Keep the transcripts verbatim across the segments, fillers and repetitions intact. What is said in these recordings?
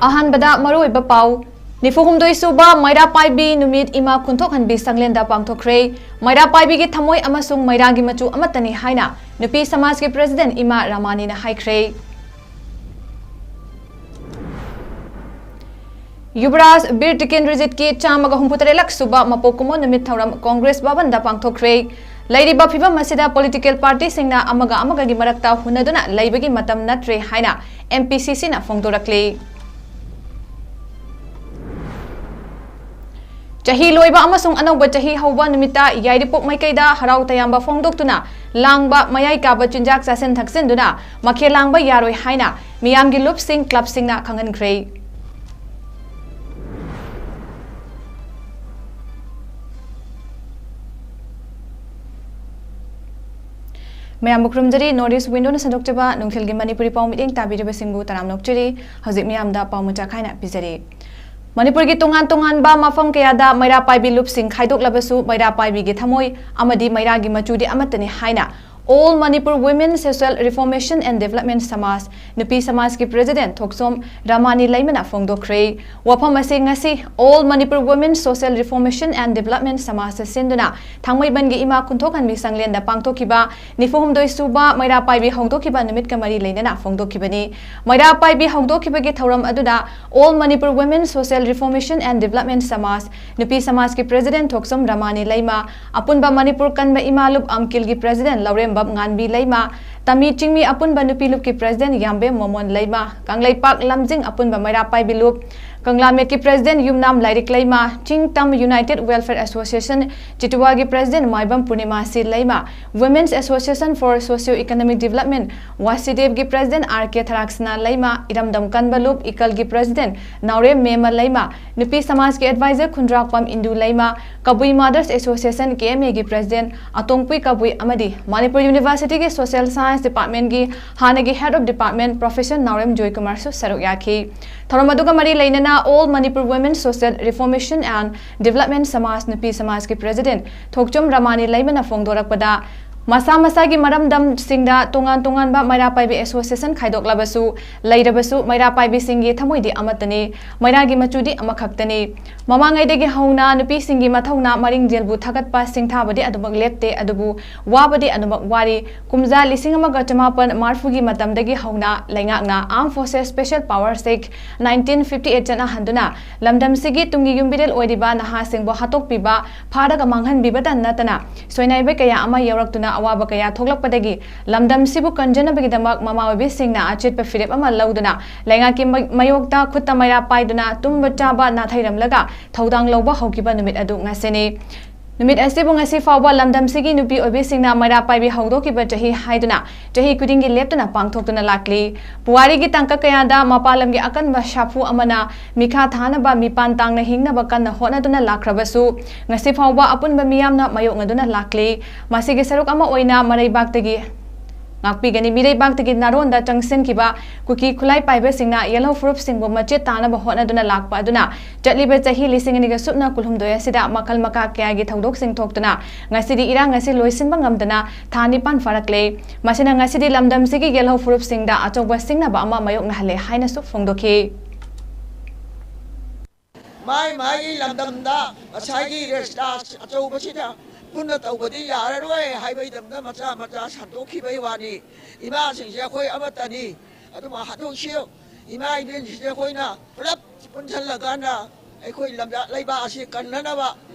ꯑꯍꯥꯟꯕꯗ ꯃꯔꯨꯑꯣꯏꯕ ꯄꯥꯎ꯫ ꯅꯤꯐꯨ ꯍꯨꯝꯗꯣꯏ ꯁꯨꯕ ꯃꯩꯔꯥ ꯄꯥꯏꯕꯤ ꯅꯨꯃꯤꯠ ꯏꯃꯥ ꯈꯨꯟꯊꯣꯛꯍꯟꯕꯤ ꯁꯪꯂꯦꯟꯗ ꯄꯥꯡꯊꯣꯛꯈ꯭ꯔꯦ꯫ ꯃꯩꯔꯥ ꯄꯥꯏꯕꯤꯒꯤ ꯊꯃꯣꯏ ꯑꯃꯁꯨꯡ ꯃꯩꯔꯥꯒꯤ ꯃꯆꯨ ꯑꯃꯠꯇꯅꯤ ꯍꯥꯏꯅ ꯅꯨꯄꯤ ꯁꯃꯥꯖꯀꯤ president ꯏꯃꯥ ꯔꯥꯃꯥꯅꯤꯅ ꯍꯥꯏꯈ꯭ꯔꯦ꯫ ꯌꯨꯕꯔꯥꯖ ꯕꯤꯔ ꯇꯤꯀꯦꯟꯗ꯭ꯔꯖꯤꯠꯀꯤ ꯆꯥꯝꯃꯒ ꯍꯨꯝꯐꯨꯇꯔꯦꯠꯂꯛ ꯁꯨꯕ ꯃꯄꯣꯛ ꯀꯨꯝꯑꯣꯟ ꯅꯨꯃꯤꯠ ꯊꯧꯔꯝ ꯀꯣꯡꯒ꯭ꯔꯦꯁ ꯚꯕꯟꯗ ꯄꯥꯡꯊꯣꯛꯈ꯭ꯔꯦ꯫ ꯂꯩꯔꯤꯕ ꯐꯤꯕꯝ ꯑꯁꯤꯗ political partyꯁꯤꯡꯅ ꯑꯃꯒ ꯑꯃꯒꯒꯤ ꯃꯔꯛꯇ ꯍꯨꯟꯅꯗꯨꯅ ꯂꯩꯕꯒꯤ ꯃꯇꯝ ꯅꯠꯇ꯭ꯔꯦ ꯍꯥꯏꯅ MPCCꯅ ꯐꯣꯡꯗꯣꯔꯛꯂꯤ꯫ ꯆꯍꯤ ꯂꯣꯏꯕ ꯑꯃꯁꯨꯡ ꯑꯅꯧꯕ ꯆꯍꯤ ꯍꯧꯕ ꯅꯨꯃꯤꯠꯇ ꯌꯥꯏꯔꯤꯄꯣꯛ ꯃꯥꯏꯀꯩꯗ ꯍꯔꯥꯎ ꯇꯌꯥꯝꯕ ꯐꯣꯡꯗꯣꯛꯇꯨꯅ ꯂꯥꯡꯕ, ꯃꯌꯥꯏ ꯀꯥꯕ ꯆꯤꯟꯖꯥꯛ ꯆꯥꯁꯤꯟ ꯊꯛꯆꯤꯟꯗꯨꯅ ꯃꯈꯦꯜ ꯂꯥꯡꯕ ꯌꯥꯔꯣꯏ ꯍꯥꯏꯅ ꯃꯤꯌꯥꯝꯒꯤ ꯂꯨꯞꯁꯤꯡ, clubꯁꯤꯡꯅ ꯈꯪꯍꯟꯈ꯭ꯔꯦ꯫ ꯃꯌꯥꯝꯕꯨ ꯈꯨꯔꯨꯝꯖꯔꯤ꯫ North East Windowꯅ ꯁꯟꯗꯣꯛꯆꯕ ꯅꯨꯡꯊꯤꯜꯒꯤ ꯃꯅꯤꯄꯨꯔꯤ ꯄꯥꯎ ꯃꯤꯠꯌꯦꯡ ꯇꯥꯕꯤꯔꯤꯕꯁꯤꯡꯕꯨ ꯇꯔꯥꯝꯅ ꯑꯣꯛꯆꯔꯤ꯫ ꯍꯧꯖꯤꯛ ꯃꯤꯌꯥꯝꯗ ꯄꯥꯎ ꯃꯆꯥ ꯈꯥꯏꯅ ꯄꯤꯖꯔꯤ꯫ ꯃꯅꯤꯄꯨꯔꯒꯤ ꯇꯣꯉꯥꯟ ꯇꯣꯉꯥꯟꯕ ꯃꯐꯝ ꯀꯌꯥꯗ ꯃꯩꯔꯥ ꯄꯥꯏꯕꯤ ꯂꯨꯞꯁꯤꯡ ꯈꯥꯏꯗꯣꯛꯂꯕꯁꯨ ꯃꯩꯔꯥ ꯄꯥꯏꯕꯤꯒꯤ ꯊꯃꯣꯏ ꯑꯃꯗꯤ ꯃꯩꯔꯥꯒꯤ ꯃꯆꯨꯗꯤ ꯑꯃꯠꯇꯅꯤ ꯍꯥꯏꯅ All Manipur Women Social Reformation and Development Samaj, ꯅꯨꯄꯤ ꯁꯃꯥꯖꯀꯤ president ꯊꯣꯛꯆꯣꯝ ꯔꯥꯃꯥꯅꯤ ꯂꯩꯃꯅ ꯐꯣꯡꯗꯣꯛꯈ꯭ꯔꯦ꯫ ꯋꯥꯐꯝ ꯑꯁꯤ ꯉꯁꯤ All Manipur Women Social Reformation and Development Samajꯅ ꯁꯤꯟꯗꯨꯅ ꯊꯥꯡꯃꯩꯕꯟꯒꯤ ꯏꯃꯥ ꯈꯨꯟꯊꯣꯛꯍꯟꯕꯤ ꯁꯪꯂꯦꯟꯗ ꯄꯥꯡꯊꯣꯛꯈꯤꯕ ꯅꯤꯐꯨ ꯍꯨꯝꯗꯣꯏ ꯁꯨꯕ ꯃꯩꯔꯥ ꯄꯥꯏꯕꯤ ꯍꯧꯗꯣꯛꯈꯤꯕ ꯅꯨꯃꯤꯠꯀ ꯃꯔꯤ ꯂꯩꯅꯅ ꯐꯣꯡꯗꯣꯛꯈꯤꯕꯅꯤ꯫ ꯃꯩꯔꯥ ꯄꯥꯏꯕꯤ ꯍꯧꯗꯣꯛꯈꯤꯕꯒꯤ ꯊꯧꯔꯝ ꯑꯗꯨꯗ All Manipur Women Social Reformation and Development Samaj, ꯅꯨꯄꯤ ꯁꯃꯥꯖꯀꯤ president ꯊꯣꯛꯆꯣꯝ ꯔꯥꯃꯥꯅꯤ ꯂꯩꯃ, ꯑꯄꯨꯟꯕ ꯃꯅꯤꯄꯨꯔ ꯀꯟꯕ ꯏꯃꯥ ꯂꯨꯞ ꯑꯝꯀꯤꯜꯒꯤ president ꯂꯧꯔꯦꯝꯕꯝ ꯉꯥꯟꯕꯤ ꯂꯩꯃ, ꯇꯃꯤ ꯆꯤꯡꯃꯤ ꯑꯄꯨꯟꯕ ꯅꯨꯄꯤ ꯂꯨꯞꯀꯤ president ꯌꯥꯝꯕꯦꯝ ꯃꯣꯃꯣꯟ ꯂꯩꯃ, ꯀꯪꯂꯩꯄꯥꯛ ꯂꯝꯖꯤꯡ ꯑꯄꯨꯟꯕ ꯃꯩꯔꯥ ꯄꯥꯏꯕꯤ ꯂꯨꯞ, ꯀꯪꯂꯥꯃꯦꯠꯀꯤ president ꯌꯨꯝꯅꯥꯝ ꯂꯥꯏꯔꯤꯛ ꯂꯩꯃ, ꯆꯤꯡ ꯇꯝ United Welfare Association ꯆꯤꯇꯨꯋꯥꯒꯤ president Maibam ꯄꯨꯔꯅꯤꯃꯥꯁꯤ Leima, Women's Association for Socio Economic Development ꯋꯥꯁꯤꯗꯦꯕꯒꯤ president R K ꯊꯔꯥꯛꯁꯅꯥ ꯂꯩꯃ, ꯏꯔꯝꯗꯝ ꯀꯟꯕ ꯂꯨꯞ ꯏꯀꯜꯒꯤ president ꯅꯥꯎꯔꯦꯝ ꯃꯦꯃ ꯂꯩꯃ, ꯅꯨꯄꯤ ꯁꯃꯥꯖꯀꯤ advisor ꯈꯨꯟꯗ꯭ꯔꯥꯛꯄꯝ ꯏꯟꯗꯨ ꯂꯩꯃ, ꯀꯕꯨꯏ Mothers Association K M Aꯒꯤ president ꯑꯇꯣꯡꯄꯨꯏ ꯀꯕꯨꯏ ꯑꯃꯗꯤ ꯃꯅꯤꯄꯨꯔ Universityꯒꯤ Social Science Departmentꯀꯤ ꯍꯥꯟꯅꯒꯤ Head of Department Professor ꯅꯥꯎꯔꯦꯝ ꯖꯣꯏꯀꯨꯃꯥꯔꯁꯨ ꯁꯔꯨꯛ ꯌꯥꯈꯤ꯫ ꯊꯧꯔꯝ ꯑꯗꯨꯒ ꯃꯔꯤ ꯂꯩꯅꯅ All Manipur Women Social Reformation and Development Samaj ꯅꯨꯄꯤ ꯁꯃꯥꯖꯀꯤ president ꯊꯣꯛꯆꯣꯝ ꯔꯥꯃꯥꯅꯤ ꯂꯩꯃꯅ ꯐꯣꯡꯗꯣꯔꯛꯄꯗ, ꯃꯁꯥ ꯃꯁꯥꯒꯤ ꯃꯔꯝꯗꯝꯁꯤꯡꯗ ꯇꯣꯉꯥꯟ ꯇꯣꯉꯥꯟꯕ ꯃꯩꯔꯥ ꯄꯥꯏꯕꯤ ꯑꯦꯁꯣꯁꯤꯌꯦꯁꯟ ꯈꯥꯏꯗꯣꯛꯂꯕꯁꯨ, ꯂꯩꯔꯕꯁꯨ ꯃꯩꯔꯥ ꯄꯥꯏꯕꯤꯁꯤꯡꯒꯤ ꯊꯃꯣꯏꯗꯤ ꯑꯃꯠꯇꯅꯤ, ꯃꯩꯔꯥꯒꯤ ꯃꯆꯨꯗꯤ ꯑꯃꯈꯛꯇꯅꯤ꯫ ꯃꯃꯥꯡꯉꯩꯗꯒꯤ ꯍꯧꯅ ꯅꯨꯄꯤꯁꯤꯡꯒꯤ ꯃꯊꯧꯅꯥ ꯃꯔꯤꯡꯖꯦꯜꯕꯨ ꯊꯥꯒꯠꯄ ꯁꯤꯡꯊꯥꯕꯗꯤ ꯑꯗꯨꯃꯛ ꯂꯦꯞꯇꯦ, ꯑꯗꯨꯕꯨ ꯋꯥꯕꯗꯤ ꯑꯗꯨꯃꯛ ꯋꯥꯔꯤ꯫ ꯀꯨꯝꯖꯥ ꯂꯤꯁꯤꯡ ꯑꯃꯒ ꯆꯃꯥꯄꯟ ꯃꯔꯤꯐꯨꯒꯤ ꯃꯇꯝꯗꯒꯤ ꯍꯧꯅ ꯂꯩꯉꯥꯛꯅ Armed Forces Special Powers Act nineteen fifty eight ꯆꯠꯅꯍꯟꯗꯨꯅ ꯂꯝꯗꯝꯁꯤꯒꯤ ꯇꯨꯡꯒꯤ ꯌꯨꯝꯕꯤꯔꯦꯜ ꯑꯣꯏꯔꯤꯕ ꯅꯍꯥꯁꯤꯡꯕꯨ ꯍꯥꯠꯇꯣꯛꯄꯤꯕ, ꯐꯥꯔꯒ ꯃꯥꯡꯍꯟꯕꯤꯕꯇ ꯅꯠꯇꯅ ꯁꯣꯏꯅꯥꯏꯕ ꯀꯌꯥ ꯑꯃ ꯌꯥꯎꯔꯛꯇꯨꯅ ꯑꯋꯥꯕ ꯀꯌꯥ ꯊꯣꯛꯂꯛꯄꯗꯒꯤ ꯂꯝꯗꯝꯁꯤꯕꯨ ꯀꯟꯖꯅꯕꯒꯤꯗꯃꯛ ꯃꯃꯥ ꯑꯣꯏꯕꯤꯁꯤꯡꯅ ꯑꯆꯦꯠꯄ ꯐꯤꯔꯦꯞ ꯑꯃ ꯂꯧꯗꯨꯅ ꯂꯩꯉꯥꯛꯀꯤ ꯃꯥ-, ꯃꯥꯌꯣꯛꯇ ꯈꯨꯠꯇ ꯃꯩꯔꯥ ꯄꯥꯏꯗꯨꯅ ꯇꯨꯝꯕ ꯆꯥꯕ ꯅꯥꯊꯩꯔꯝꯂꯒ ꯊꯧꯗꯥꯡ ꯂꯧꯕ ꯍꯧꯈꯤꯕ ꯅꯨꯃꯤꯠ ꯑꯗꯨ ꯉꯁꯤꯅꯤ꯫ ꯅꯨꯃꯤꯠ ꯑꯁꯤꯕꯨ ꯉꯁꯤ ꯐꯥꯎꯕ ꯂꯝꯗꯝꯁꯤꯒꯤ ꯅꯨꯄꯤ ꯑꯣꯏꯕꯤꯁꯤꯡꯅ ꯃꯩꯔꯥ ꯄꯥꯏꯕꯤ ꯍꯧꯗꯣꯛꯈꯤꯕ ꯆꯍꯤ ꯍꯥꯏꯗꯨꯅ ꯆꯍꯤ ꯈꯨꯗꯤꯡꯒꯤ ꯂꯦꯞꯇꯅ ꯄꯥꯡꯊꯣꯛꯇꯨꯅ ꯂꯥꯛꯂꯤ꯫ ꯄꯨꯋꯥꯔꯤꯒꯤ ꯇꯥꯡꯀꯛ ꯀꯌꯥꯗ ꯃꯄꯥꯟ ꯂꯝꯒꯤ ꯑꯀꯟꯕ ꯁꯥꯐꯨ ꯑꯃꯅ ꯃꯤꯈꯥ ꯊꯥꯅꯕ, ꯃꯤꯄꯥꯟ ꯇꯥꯡꯅ ꯍꯤꯡꯅꯕ ꯀꯟꯅ ꯍꯣꯠꯅꯗꯨꯅ ꯂꯥꯛꯈ꯭ꯔꯕꯁꯨ, ꯉꯁꯤ ꯐꯥꯎꯕ ꯑꯄꯨꯟꯕ ꯃꯤꯌꯥꯝꯅ ꯃꯥꯌꯣꯛꯅꯗꯨꯅ ꯂꯥꯛꯂꯤ꯫ ꯃꯁꯤꯒꯤ ꯁꯔꯨꯛ ꯑꯃ ꯑꯣꯏꯅ ꯃꯔꯩꯕꯥꯛꯇꯒꯤ ꯉꯥꯛꯄꯤꯒꯅꯤ꯫ ꯃꯤꯔꯩꯕꯥꯛꯇꯒꯤ ꯅꯥꯔꯣꯟꯗ ꯆꯪꯁꯤꯟꯈꯤꯕ ꯀꯨꯀꯤ ꯈꯨꯠꯂꯥꯏ ꯄꯥꯏꯕꯁꯤꯡꯅ ꯌꯦꯜꯍꯧ ꯐꯨꯔꯨꯞꯁꯤꯡꯕꯨ ꯃꯆꯦꯠ ꯇꯥꯅꯕ ꯍꯣꯠꯅꯗꯨꯅ ꯂꯥꯛꯄ ꯑꯗꯨꯅ ꯆꯠꯂꯤꯕ ꯆꯍꯤ ꯂꯤꯁꯤꯡ ꯑꯅꯤꯒ ꯁꯨꯞꯅ ꯀꯨꯟꯍꯨꯝꯗꯣꯏ ꯑꯁꯤꯗ ꯃꯈꯜ ꯃꯀꯥ ꯀꯌꯥꯒꯤ ꯊꯧꯗꯣꯛꯁꯤꯡ ꯊꯣꯛꯇꯨꯅ ꯉꯁꯤꯗꯤ ꯏꯔꯥꯡ ꯑꯁꯤ ꯂꯣꯏꯁꯤꯟꯕ ꯉꯝꯗꯅ ꯊꯥ ꯅꯤꯄꯥꯟ ꯐꯥꯔꯛꯂꯦ꯫ ꯃꯁꯤꯅ ꯉꯁꯤꯗꯤ ꯂꯝꯗꯝꯁꯤꯒꯤ ꯌꯦꯜꯍꯧ ꯐꯨꯔꯨꯞꯁꯤꯡꯗ ꯑꯆꯧꯕ ꯁꯤꯡꯅꯕ ꯑꯃ ꯃꯥꯌꯣꯛꯅꯍꯜꯂꯦ ꯍꯥꯏꯅꯁꯨ ꯐꯣꯡꯗꯣꯛꯈꯤ꯫ ꯃꯥꯏ ꯃꯥꯏꯒꯤ ꯂꯝꯗꯝꯗ ꯉꯁꯥꯏꯒꯤ ꯔꯦꯁꯇꯥ ꯑꯆꯧꯕꯁꯤꯗ ꯄꯨꯟꯅ ꯇꯧꯕꯗꯤ ꯌꯥꯔꯔꯣꯏ ꯍꯥꯏꯕꯒꯤꯗꯃꯛꯇ ꯃꯆꯥ ꯃꯆꯥ ꯁꯟꯗꯣꯛꯈꯤꯕꯒꯤ ꯋꯥꯅꯤ꯫ ꯏꯃꯥꯁꯤꯡꯁꯦ ꯑꯩꯈꯣꯏ ꯑꯃꯠꯇꯅꯤ꯫ ꯑꯗꯨꯃ ꯍꯥꯗꯣꯛꯁꯤ꯫ ꯏꯃꯥ ꯏꯕꯦꯟꯁꯤꯡꯁꯦ ꯑꯩꯈꯣꯏꯅ ꯄꯨꯂꯞ ꯄꯨꯟꯁꯤꯜꯂꯀꯥꯟꯗ ꯑꯩꯈꯣꯏ ꯂꯝꯌꯥ-, ꯂꯩꯕꯥꯛ ꯑꯁꯤ ꯀꯟꯅꯅꯕ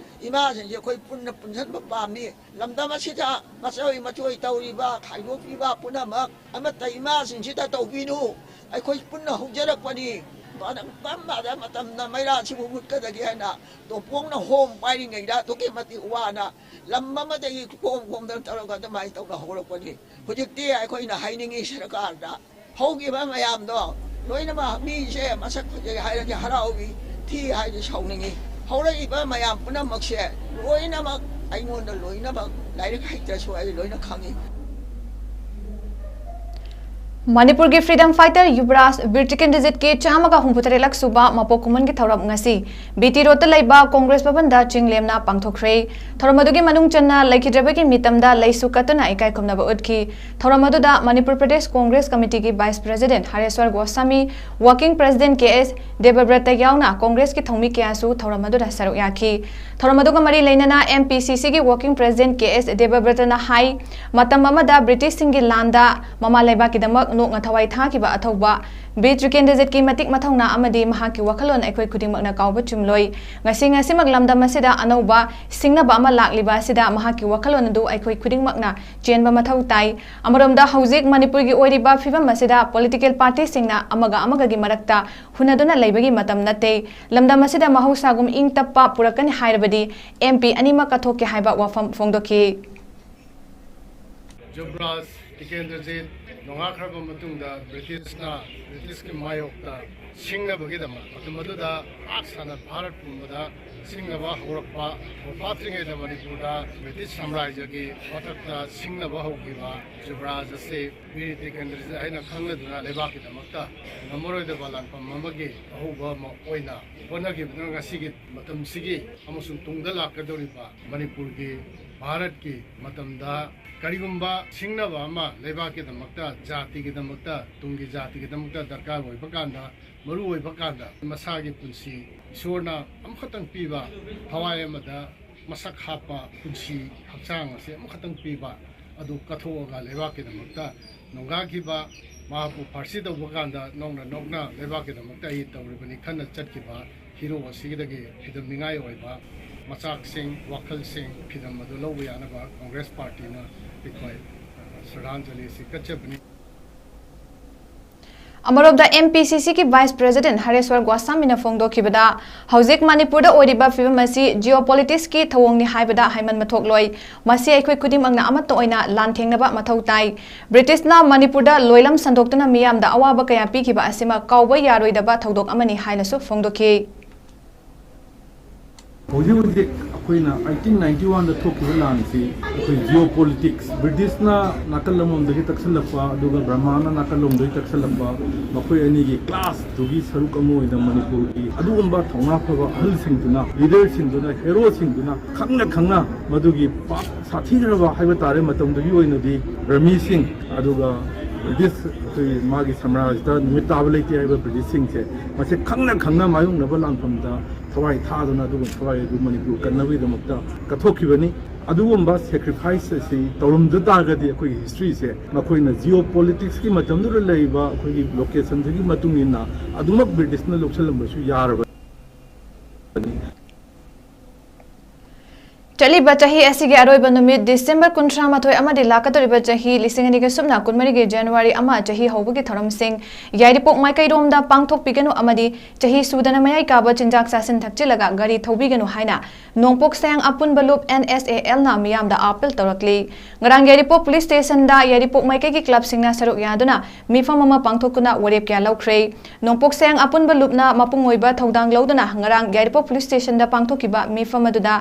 ꯏꯃꯥꯁꯤꯡꯁꯦ ꯑꯩꯈꯣꯏ ꯄꯨꯟꯅ ꯄꯨꯟꯁꯤꯟꯕ ꯄꯥꯝꯃꯤ꯫ ꯂꯝꯗꯝ ꯑꯁꯤꯗ ꯃꯆꯣꯏ ꯃꯆꯣꯏ ꯇꯧꯔꯤꯕ, ꯈꯥꯏꯗꯣꯛꯄꯤꯕ ꯄꯨꯝꯅꯃꯛ ꯑꯃꯠꯇ ꯏꯃꯥꯁꯤꯡꯁꯤꯗ ꯇꯧꯕꯤꯅꯨ꯫ ꯑꯩꯈꯣꯏ ꯄꯨꯟꯅ ꯍꯧꯖꯔꯛꯄꯅꯤ꯫ ꯃꯇꯝ ꯀꯔꯝꯕꯗ ꯃꯇꯝꯗ ꯃꯩꯔꯥꯁꯤꯕꯨ ꯃꯨꯠꯀꯗꯒꯦ ꯍꯥꯏꯅ ꯇꯣꯝꯄꯣꯛꯅ ꯍꯣꯝ ꯄꯥꯏꯔꯤꯉꯩꯗ ꯑꯗꯨꯛꯀꯤ ꯃꯇꯤꯛ ꯋꯥꯅ ꯂꯝ ꯑꯃꯗꯒꯤ ꯈꯣꯝ ꯈꯣꯝꯗꯅ ꯇꯧꯔꯒ ꯑꯗꯨꯃꯥꯏꯅ ꯇꯧꯅ ꯍꯧꯔꯛꯄꯅꯤ꯫ ꯍꯧꯖꯤꯛꯇꯤ ꯑꯩꯈꯣꯏꯅ ꯍꯥꯏꯅꯤꯡꯉꯤ ꯁꯔꯀꯥꯔꯗ, ꯍꯧꯈꯤꯕ ꯃꯌꯥꯝꯗꯣ ꯂꯣꯏꯅꯃꯛ ꯃꯤꯁꯦ ꯃꯁꯛ ꯐꯖꯩ ꯍꯥꯏꯔꯗꯤ ꯍꯔꯥꯎꯏ, ꯊꯤ ꯍꯥꯏꯔꯗꯤ ꯁꯥꯎꯅꯤꯡꯉꯤ꯫ ꯍꯧꯔꯛꯏꯕ ꯃꯌꯥꯝ ꯄꯨꯝꯅꯃꯛꯁꯦ ꯂꯣꯏꯅꯃꯛ ꯑꯩꯉꯣꯟꯗ ꯂꯣꯏꯅꯃꯛ ꯂꯥꯏꯔꯤꯛ ꯍꯩꯇ꯭ꯔꯁꯨ ꯑꯩ ꯂꯣꯏꯅ ꯈꯪꯉꯤ꯫ ꯃꯅꯤꯄꯨꯔꯒꯤ freedom fighter ꯌꯨꯕꯔꯥꯖ ꯕꯤꯔ ꯇꯤꯀꯦꯟꯗ꯭ꯔꯖꯤꯠꯀꯤ ꯆꯥꯝꯃꯒ ꯍꯨꯝꯐꯨꯇꯔꯦꯠꯂꯛ ꯁꯨꯕ ꯃꯄꯣꯛ ꯀꯨꯝꯍꯣꯟꯒꯤ ꯊꯧꯔꯝ ꯉꯁꯤ ꯕꯤ ꯇꯤ ꯔꯣꯗꯇ ꯂꯩꯕ ꯀꯣꯡꯒ꯭ꯔꯦꯁ ꯚꯕꯟꯗ ꯆꯤꯡ ꯂꯦꯝꯅ ꯄꯥꯡꯊꯣꯛꯈ꯭ꯔꯦ꯫ ꯊꯧꯔꯝ ꯑꯗꯨꯒꯤ ꯃꯅꯨꯡ ꯆꯟꯅ ꯂꯩꯈꯤꯗ꯭ꯔꯕꯒꯤ ꯃꯤꯇꯝꯗ ꯂꯩꯁꯨ ꯀꯠꯇꯨꯅ ꯏꯀꯥꯏ ꯈꯨꯝꯅꯕ ꯎꯠꯈꯤ꯫ ꯊꯧꯔꯝ ꯑꯗꯨꯗ Manipur Pradesh Congress ꯀꯃꯤꯇꯤꯒꯤ vice president ꯍꯔꯦꯁ꯭ꯋꯔ Goswami, working president ꯀꯦ ꯑꯦꯁ ꯗꯦꯕꯕ꯭ꯔꯇ ꯌꯥꯎꯅ ꯀꯣꯡꯒ꯭ꯔꯦꯁꯀꯤ ꯊꯧꯃꯤ ꯀꯌꯥꯁꯨ ꯊꯧꯔꯝ ꯑꯗꯨꯗ ꯁꯔꯨꯛ ꯌꯥꯈꯤ꯫ ꯊꯧꯔꯝ ꯑꯗꯨꯒ ꯃꯔꯤ ꯂꯩꯅꯅ ꯑꯦꯝ ꯄꯤ ꯁꯤ ꯁꯤꯒꯤ working president ꯀꯦ ꯑꯦꯁ ꯗꯦꯕꯕ꯭ꯔꯇꯅ ꯍꯥꯏ, ꯃꯇꯝ ꯑꯃꯗ ꯕ꯭ꯔꯤꯇꯤꯁꯁꯤꯡꯒꯤ ꯂꯥꯟꯗ ꯃꯃꯥ ꯂꯩꯕꯥꯛꯀꯤꯗꯃꯛ ꯅꯣꯛꯅ ꯊꯋꯥꯏ ꯊꯥꯈꯤꯕ ꯑꯊꯧꯕ ꯕꯤꯔ ꯇꯤꯀꯦꯟꯗ꯭ꯔꯖꯤꯠꯀꯤ ꯃꯇꯤꯛ ꯃꯊꯧꯅꯥ ꯑꯃꯗꯤ ꯃꯍꯥꯛꯀꯤ ꯋꯥꯈꯜꯂꯣꯟ ꯑꯩꯈꯣꯏ ꯈꯨꯗꯤꯡꯃꯛꯅ ꯀꯥꯎꯕ ꯆꯨꯝꯂꯣꯏ꯫ ꯉꯁꯤ ꯉꯁꯤꯃꯛ ꯂꯝꯗꯝ ꯑꯁꯤꯗ ꯑꯅꯧꯕ ꯁꯤꯡꯅꯕ ꯑꯃ ꯂꯥꯛꯂꯤꯕ ꯑꯁꯤꯗ ꯃꯍꯥꯛꯀꯤ ꯋꯥꯈꯜꯂꯣꯟ ꯑꯗꯨ ꯑꯩꯈꯣꯏ ꯈꯨꯗꯤꯡꯃꯛꯅ ꯆꯦꯟꯕ ꯃꯊꯧ ꯇꯥꯏ꯫ ꯑꯃꯔꯣꯝꯗ ꯍꯧꯖꯤꯛ ꯃꯅꯤꯄꯨꯔꯒꯤ ꯑꯣꯏꯔꯤꯕ ꯐꯤꯕꯝ ꯑꯁꯤꯗ political partyꯁꯤꯡꯅ ꯑꯃꯒ ꯑꯃꯒꯒꯤ ꯃꯔꯛꯇ ꯍꯨꯟꯅꯗꯨꯅ ꯂꯩꯕꯒꯤ ꯃꯇꯝ ꯅꯠꯇꯦ꯫ ꯂꯝꯗꯝ ꯑꯁꯤꯗ ꯃꯍꯧꯁꯥꯒꯨꯝ ꯏꯪ ꯇꯞꯄ ꯄꯨꯔꯛꯀꯅꯤ ꯍꯥꯏꯔꯕꯗꯤ ꯑꯦꯝ ꯄꯤ ꯑꯅꯤꯃꯛ ꯀꯠꯊꯣꯛꯀꯦ ꯍꯥꯏꯕ ꯋꯥꯐꯝ ꯐꯣꯡꯗꯣꯛꯈꯤ꯫ ꯖꯨꯕꯔꯥꯖ ꯇꯤꯀꯦꯟꯗ꯭ꯔꯖꯤꯠ ꯅꯣꯡꯉꯥꯈ꯭ꯔꯕ ꯃꯇꯨꯡꯗ ꯕ꯭ꯔꯤꯇꯤꯁꯅ, ꯕ꯭ꯔꯤꯇꯤꯁꯀꯤ ꯃꯥꯌꯣꯛꯇ ꯁꯤꯡꯅꯕꯒꯤꯗꯃꯛ, ꯃꯇꯝ ꯑꯗꯨꯗ ꯄꯥꯛ ꯁꯟꯅ ꯚꯥꯔꯠ ꯄꯨꯝꯕꯗ ꯁꯤꯡꯅꯕ ꯍꯧꯔꯛꯄ, ꯍꯧꯐꯥꯠꯇ꯭ꯔꯤꯉꯩꯗ ꯃꯅꯤꯄꯨꯔꯗ ꯕ꯭ꯔꯤꯇꯤꯁ ꯁꯥꯝꯔꯥꯖ꯭ꯌꯒꯤ ꯃꯊꯛꯇ ꯁꯤꯡꯅꯕ ꯍꯧꯈꯤꯕ ꯖꯨꯕꯔꯥꯖ ꯑꯁꯤ ꯕꯤꯔ ꯇꯤꯀꯦꯟꯗ꯭ꯔꯖꯤꯠ ꯍꯥꯏꯅ ꯈꯪꯅꯗꯨꯅ ꯂꯩꯕꯥꯛꯀꯤꯗꯃꯛꯇ ꯉꯝꯃꯔꯣꯏꯗꯕ ꯂꯥꯟꯐꯝ ꯑꯃꯒꯤ ꯑꯍꯧꯕ ꯑꯃ ꯑꯣꯏꯅ ꯍꯣꯠꯅꯈꯤꯕꯗꯨꯅ ꯉꯁꯤꯒꯤ ꯃꯇꯝꯁꯤꯒꯤ ꯑꯃꯁꯨꯡ ꯇꯨꯡꯗ ꯂꯥꯛꯀꯗꯧꯔꯤꯕ ꯃꯅꯤꯄꯨꯔꯒꯤ, ꯚꯥꯔꯠꯀꯤ ꯃꯇꯝꯗ ꯀꯔꯤꯒꯨꯝꯕ ꯁꯤꯡꯅꯕ ꯑꯃ ꯂꯩꯕꯥꯛꯀꯤꯗꯃꯛꯇ, ꯖꯥꯇꯤꯒꯤꯗꯃꯛꯇ, ꯇꯨꯡꯒꯤ ꯖꯥꯇꯤꯒꯤꯗꯃꯛꯇ ꯗꯔꯀꯥꯔ ꯑꯣꯏꯕ ꯀꯥꯟꯗ, ꯃꯔꯨ ꯑꯣꯏꯕ ꯀꯥꯟꯗ ꯃꯁꯥꯒꯤ ꯄꯨꯟꯁꯤ ꯏꯁꯣꯔꯅ ꯑꯃꯈꯛꯇꯪ ꯄꯤꯕ ꯊꯋꯥꯏ ꯑꯃꯗ ꯃꯁꯛ ꯍꯥꯞꯄ ꯄꯨꯟꯁꯤ ꯍꯛꯆꯥꯡ ꯑꯁꯤ ꯑꯃꯈꯛꯇꯪ ꯄꯤꯕ ꯑꯗꯨ ꯀꯠꯊꯣꯛꯑꯒ ꯂꯩꯕꯥꯛꯀꯤꯗꯃꯛꯇ ꯅꯣꯡꯒꯥꯈꯤꯕ, ꯃꯍꯥꯛꯄꯨ ꯐꯥꯔꯁꯤ ꯇꯧꯕ ꯀꯥꯟꯗ ꯅꯣꯛꯅ ꯅꯣꯛꯅ ꯂꯩꯕꯥꯛꯀꯤꯗꯃꯛꯇ ꯑꯩ ꯇꯧꯔꯤꯕꯅꯤ ꯈꯟꯅ ꯆꯠꯈꯤꯕ ꯍꯤꯔꯣ ꯑꯁꯤꯗꯒꯤ ꯐꯤꯗꯝꯅꯤꯡꯉꯥꯏ ꯑꯣꯏꯕ ꯃꯆꯥꯛꯁꯤꯡ, ꯋꯥꯈꯜꯁꯤꯡ, ꯐꯤꯗꯝ ꯑꯗꯨ ꯂꯧꯕ ꯌꯥꯅꯕ ꯀꯣꯡꯒ꯭ꯔꯦꯁ ꯄꯥꯔꯇꯤꯅ ꯑꯩꯈꯣꯏ ꯁ꯭ꯔꯗꯥꯟꯖꯂꯤ ꯑꯁꯤ ꯀꯠꯆꯕꯅꯤ꯫ ꯑꯃꯔꯣꯝꯗ ꯑꯦꯝ ꯄꯤ ꯁꯤ ꯁꯤꯒꯤ vice president ꯍꯔꯦꯁ꯭ꯋꯔ ꯒꯣꯁ꯭ꯋꯥꯃꯤꯅ ꯐꯣꯡꯗꯣꯛꯈꯤꯕꯗ, ꯍꯧꯖꯤꯛ ꯃꯅꯤꯄꯨꯔꯗ ꯑꯣꯏꯔꯤꯕ ꯐꯤꯕꯝ ꯑꯁꯤ geopoliticsꯀꯤ ꯊꯧꯑꯣꯡꯅꯤ ꯍꯥꯏꯕꯗ ꯍꯥꯏꯃꯟꯕ ꯊꯣꯛꯂꯣꯏ꯫ ꯃꯁꯤ ꯑꯩꯈꯣꯏ ꯈꯨꯗꯤꯡꯃꯛꯅ ꯑꯃꯠꯇ ꯑꯣꯏꯅ ꯂꯥꯟꯊꯦꯡꯅꯕ ꯃꯊꯧ ꯇꯥꯏ꯫ ꯕ꯭ꯔꯤꯇꯤꯁꯅ ꯃꯅꯤꯄꯨꯔꯗ ꯂꯣꯏꯂꯝ ꯁꯟꯗꯣꯛꯇꯨꯅ ꯃꯤꯌꯥꯝꯗ ꯑꯋꯥꯕ ꯀꯌꯥ ꯄꯤꯈꯤꯕ ꯑꯁꯤꯃꯛ ꯀꯥꯎꯕ ꯌꯥꯔꯣꯏꯗꯕ ꯊꯧꯗꯣꯛ ꯑꯃꯅꯤ ꯍꯥꯏꯅꯁꯨ ꯐꯣꯡꯗꯣꯛꯈꯤ꯫ ꯍꯧꯖꯤꯛ ꯍꯧꯖꯤꯛ ꯑꯩꯈꯣꯏꯅ ꯑꯩꯠꯇꯤꯟ ꯅꯥꯏꯟꯇꯤ ꯋꯥꯟꯗ ꯊꯣꯛꯈꯤꯕ ꯂꯥꯟꯁꯤ ꯑꯩꯈꯣꯏ ꯖꯤꯑꯣ ꯄꯣꯂꯤꯇꯤꯛꯁ, ꯕ꯭ꯔꯤꯇꯤꯁꯅ ꯅꯥꯀꯜ ꯑꯃꯔꯣꯝꯗꯒꯤ ꯇꯛꯁꯜꯂꯛꯄ ꯑꯗꯨꯒ ꯕ꯭ꯔꯍꯃꯥꯅ ꯅꯥꯀꯜꯂꯣꯝꯗꯒꯤ ꯇꯛꯁꯜꯂꯛꯄ, ꯃꯈꯣꯏ ꯑꯅꯤꯒꯤ ꯀ꯭ꯂꯥꯁꯇꯨꯒꯤ ꯁꯔꯨꯛ ꯑꯃ ꯑꯣꯏꯅ ꯃꯅꯤꯄꯨꯔꯒꯤ ꯑꯗꯨꯒꯨꯝꯕ ꯊꯧꯅꯥ ꯐꯕ ꯑꯍꯜꯁꯤꯡꯗꯨꯅ, ꯂꯤꯗꯔꯁꯤꯡꯗꯨꯅ, ꯍꯦꯔꯣꯁꯤꯡꯗꯨꯅ ꯈꯪꯅ ꯈꯪꯅ ꯃꯗꯨꯒꯤ ꯄꯥꯛ ꯁꯥꯊꯤꯈ꯭ꯔꯕ ꯍꯥꯏꯕ ꯇꯥꯔꯦ ꯃꯇꯝꯗꯨꯒꯤ ꯑꯣꯏꯅꯗꯤ ꯕ꯭ꯔꯃꯤꯁꯤꯡ ꯑꯗꯨꯒ ꯕ꯭ꯔꯤꯇꯤꯁ ꯑꯩꯈꯣꯏ ꯃꯥꯒꯤ ꯁꯝꯔꯥꯖꯇ ꯅꯨꯃꯤꯠ ꯇꯥꯕ ꯂꯩꯇꯦ ꯍꯥꯏꯕ ꯕ꯭ꯔꯤꯇꯤꯁꯁꯤꯡꯁꯦ ꯃꯁꯤ ꯈꯪꯅ ꯈꯪꯅ ꯃꯥꯌꯣꯛꯅꯕ ꯂꯥꯟꯐꯝꯗ ꯊꯋꯥꯏ ꯊꯥꯗꯨꯅ ꯑꯗꯨꯒꯨꯝꯕ ꯊꯋꯥꯏ ꯑꯗꯨ ꯃꯅꯤꯄꯨꯔ ꯀꯟꯅꯕꯒꯤꯗꯃꯛꯇ ꯀꯠꯊꯣꯛꯈꯤꯕꯅꯤ꯫ ꯑꯗꯨꯒꯨꯝꯕ ꯁꯦꯀ꯭ꯔꯤꯐꯥꯏꯁ ꯑꯁꯤ ꯇꯧꯔꯝꯗ ꯇꯥꯔꯒꯗꯤ ꯑꯩꯈꯣꯏꯒꯤ ꯍꯤꯁꯇ꯭ꯔꯤꯁꯦ ꯃꯈꯣꯏꯅ ꯖꯤꯑꯣ ꯄꯣꯂꯤꯇꯤꯛꯁꯀꯤ ꯃꯇꯝꯗꯨꯗ ꯂꯩꯔꯤꯕ ꯑꯩꯈꯣꯏꯒꯤ ꯂꯣꯀꯦꯁꯟꯗꯨꯒꯤ ꯃꯇꯨꯡ ꯏꯟꯅ ꯑꯗꯨꯃꯛ ꯕ꯭ꯔꯤꯇꯤꯁꯅ ꯂꯧꯁꯤꯜꯂꯝꯕꯁꯨ ꯌꯥꯔꯕꯅꯤ꯫ ꯆꯠꯂꯤꯕ ꯆꯍꯤ ꯑꯁꯤꯒꯤ ꯑꯔꯣꯏꯕ ꯅꯨꯃꯤꯠ ꯗꯤꯁꯦꯝꯕꯔ ꯀꯨꯟꯊ꯭ꯔꯥ ꯃꯥꯊꯣꯏ ꯑꯃꯗꯤ ꯂꯥꯛꯀꯗꯧꯔꯤꯕ ꯆꯍꯤ ꯂꯤꯁꯤꯡ ꯑꯅꯤꯒ ꯁꯨꯞꯅ ꯀꯨꯟꯃꯔꯤꯒꯤ ꯖꯅꯋꯥꯔꯤ ꯑꯃ ꯆꯍꯤ ꯍꯧꯕꯒꯤ ꯊꯧꯔꯝꯁꯤꯡ ꯌꯥꯏꯔꯤꯄꯣꯛ ꯃꯥꯏꯀꯩꯔꯣꯝꯗ ꯄꯥꯡꯊꯣꯛꯄꯤꯒꯅꯨ ꯑꯃꯗꯤ ꯆꯍꯤ ꯁꯨꯗꯅ ꯃꯌꯥꯏ ꯀꯥꯕ ꯆꯤꯟꯖꯥꯛ ꯆꯥꯁꯤꯟ ꯊꯛꯆꯤꯜꯂꯒ ꯒꯥꯔꯤ ꯊꯧꯕꯤꯒꯅꯨ ꯍꯥꯏꯅ ꯅꯣꯡꯄꯣꯛ ꯁꯌꯥꯡ ꯑꯄꯨꯟꯕ ꯂꯨꯞ N S A L ꯅ ꯃꯤꯌꯥꯝꯗ ꯑꯥꯄꯤꯜ ꯇꯧꯔꯛꯂꯤ꯫ ꯉꯔꯥꯡ ꯌꯥꯏꯔꯤꯄꯣꯛ ꯄꯨꯂꯤꯁ ꯁ꯭ꯇꯦꯁꯟꯗ ꯌꯥꯏꯔꯤꯄꯣꯛ ꯃꯥꯏꯀꯩꯒꯤ ꯀ꯭ꯂꯕꯁꯤꯡꯅ ꯁꯔꯨꯛ ꯌꯥꯗꯨꯅ ꯃꯤꯐꯝ ꯑꯃ ꯄꯥꯡꯊꯣꯛꯇꯨꯅ ꯋꯥꯔꯦꯞ ꯀꯌꯥ ꯂꯧꯈ꯭ꯔꯦ꯫ ꯅꯣꯡꯄꯣꯛ ꯁꯌꯥꯡ ꯑꯄꯨꯟꯕ ꯂꯨꯞꯅ ꯃꯄꯨꯡ ꯑꯣꯏꯕ ꯊꯧꯗꯥꯡ ꯂꯧꯗꯨꯅ ꯉꯔꯥꯡ ꯌꯥꯏꯔꯤꯄꯣꯛ ꯄꯨꯂꯤꯁ ꯁ꯭ꯇꯦꯁꯟꯗ ꯄꯥꯡꯊꯣꯛꯈꯤꯕ ꯃꯤꯐꯝ ꯑꯗꯨꯗ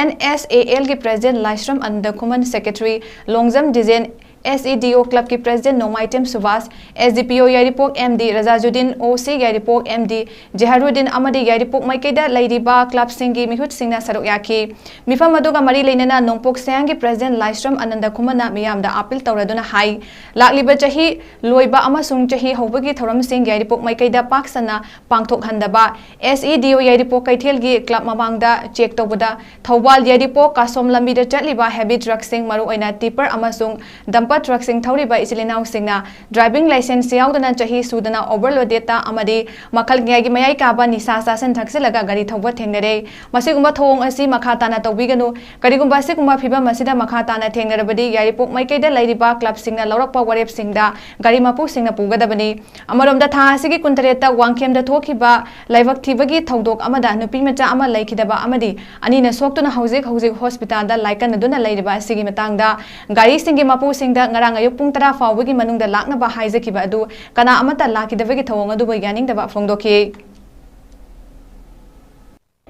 N S A L ꯒꯤ president Laishram Ananda Khuman, secretary Longjam Dijen, S E D O ꯀ꯭ꯂꯕꯀꯤ president Nongmaithem Subash, S D P O Yairipok M D Razajuddin, O C Yairipok M D Jehruddin ꯑꯃꯗꯤ ꯌꯥꯏꯔꯤꯄꯣꯛ ꯃꯥꯏꯀꯩꯗ ꯂꯩꯔꯤꯕ ꯀ꯭ꯂꯕꯁꯤꯡꯒꯤ ꯃꯤꯍꯨꯠꯁꯤꯡꯅ ꯁꯔꯨꯛ ꯌꯥꯈꯤ꯫ ꯃꯤꯐꯝ ꯑꯗꯨꯒ ꯃꯔꯤ ꯂꯩꯅꯅ ꯅꯣꯡꯄꯣꯛ ꯁꯌꯥꯡꯒꯤ ꯄ꯭ꯔꯦꯁꯤꯗꯦꯟꯠ ꯂꯥꯏꯁ꯭ꯔꯝ ꯑꯅꯟꯗ ꯈꯨꯃꯟꯅ ꯃꯤꯌꯥꯝꯗ ꯑꯥꯄꯤꯜ ꯇꯧꯔꯗꯨꯅ ꯍꯥꯏ, ꯂꯥꯛꯂꯤꯕ ꯆꯍꯤ ꯂꯣꯏꯕ ꯑꯃꯁꯨꯡ ꯆꯍꯤ ꯍꯧꯕꯒꯤ ꯊꯧꯔꯝꯁꯤꯡ ꯌꯥꯏꯔꯤꯄꯣꯛ ꯃꯥꯏꯀꯩꯗ ꯄꯥꯛ ꯁꯟꯅ ꯄꯥꯡꯊꯣꯛꯍꯟꯗꯕ꯫ S E D O ꯌꯥꯏꯔꯤꯄꯣꯛ ꯀꯩꯊꯦꯜꯒꯤ ꯀ꯭ꯂꯕ ꯃꯃꯥꯡꯗ ꯆꯦꯛ ꯇꯧꯕꯗ ꯊꯧꯕꯥꯜ ꯌꯥꯏꯔꯤꯄꯣꯛ ꯀꯥꯁꯣꯝ ꯂꯝꯕꯤꯗ ꯆꯠꯂꯤꯕ ꯍꯦꯚꯤ ꯇ꯭ꯔꯛꯁꯤꯡ, ꯃꯔꯨꯑꯣꯏꯅ ꯇꯤꯄꯔ ꯑꯃꯁꯨꯡ ꯗꯝꯄꯔ ꯇ꯭ꯔꯛꯁꯤꯡ ꯊꯧꯔꯤꯕ ꯏꯆꯤꯜ ꯏꯅꯥꯎꯁꯤꯡꯅ ꯗ꯭ꯔꯥꯏꯚꯤꯡ ꯂꯥꯏꯁꯦꯟꯁ ꯌꯥꯎꯗꯅ ꯆꯍꯤ ꯁꯨꯗꯅ ꯑꯣꯚꯔꯂꯣꯗꯦꯗꯇ ꯑꯃꯗꯤ ꯃꯈꯜ ꯀꯌꯥꯒꯤ ꯃꯌꯥꯏ ꯀꯥꯕ ꯅꯤꯁꯥ ꯆꯥꯁꯤꯟ ꯊꯛꯆꯤꯜꯂꯒ ꯒꯥꯔꯤ ꯊꯧꯕ ꯊꯦꯡꯅꯔꯦ꯫ ꯃꯁꯤꯒꯨꯝꯕ ꯊꯧꯑꯣꯡ ꯑꯁꯤ ꯃꯈꯥ ꯇꯥꯅ ꯇꯧꯕꯤꯒꯅꯨ꯫ ꯀꯔꯤꯒꯨꯝꯕ ꯑꯁꯤꯒꯨꯝꯕ ꯐꯤꯚꯝ ꯑꯁꯤꯗ ꯃꯈꯥ ꯇꯥꯅ ꯊꯦꯡꯅꯔꯕꯗꯤ ꯌꯥꯏꯔꯤꯄꯣꯛ ꯃꯥꯏꯀꯩꯗ ꯂꯩꯔꯤꯕ ꯀ꯭ꯂꯕꯁꯤꯡꯅ ꯂꯧꯔꯛꯄ ꯋꯥꯔꯦꯞꯁꯤꯡꯗ ꯒꯥꯔꯤ ꯃꯄꯨꯁꯤꯡꯅ ꯄꯨꯒꯗꯕꯅꯤ꯫ ꯑꯃꯔꯣꯝꯗ ꯊꯥ ꯑꯁꯤꯒꯤ ꯀꯨꯟꯇꯔꯦꯠꯇ ꯋꯥꯡꯈꯦꯝꯗ ꯊꯣꯛꯈꯤꯕ ꯂꯥꯏꯕꯛ ꯊꯤꯕꯒꯤ ꯊꯧꯗꯣꯛ ꯑꯃꯗ ꯅꯨꯄꯤ ꯃꯆꯥ ꯑꯃ ꯂꯩꯈꯤꯗꯕ ꯑꯃꯗꯤ ꯑꯅꯤꯅ ꯁꯣꯛꯇꯨꯅ ꯍꯧꯖꯤꯛ ꯍꯧꯖꯤꯛ ꯍꯣꯁꯄꯤꯇꯥꯜꯗ ꯂꯥꯏꯀꯠꯅꯗꯨꯅ ꯂꯩꯔꯤꯕ ꯑꯁꯤꯒꯤ ꯃꯇꯥꯡꯗ ꯒꯥꯔꯤꯁꯤꯡꯒꯤ ꯃꯄꯨꯁꯤꯡꯗ ꯉꯔꯥꯡ ꯑꯌꯨꯛ ꯄꯨꯡ ꯇꯔꯥ ꯐꯥꯎꯕꯒꯤ ꯃꯅꯨꯡꯗ ꯂꯥꯛꯅꯕ ꯍꯥꯏꯖꯈꯤꯕ ꯑꯗꯨ ꯀꯅꯥ ꯑꯃꯠꯇ ꯂꯥꯛꯈꯤꯗꯕꯒꯤ ꯊꯧꯑꯣꯡ ꯑꯗꯨꯕꯨ ꯌꯥꯅꯤꯡꯗꯕ ꯐꯣꯡꯗꯣꯛꯈꯤ꯫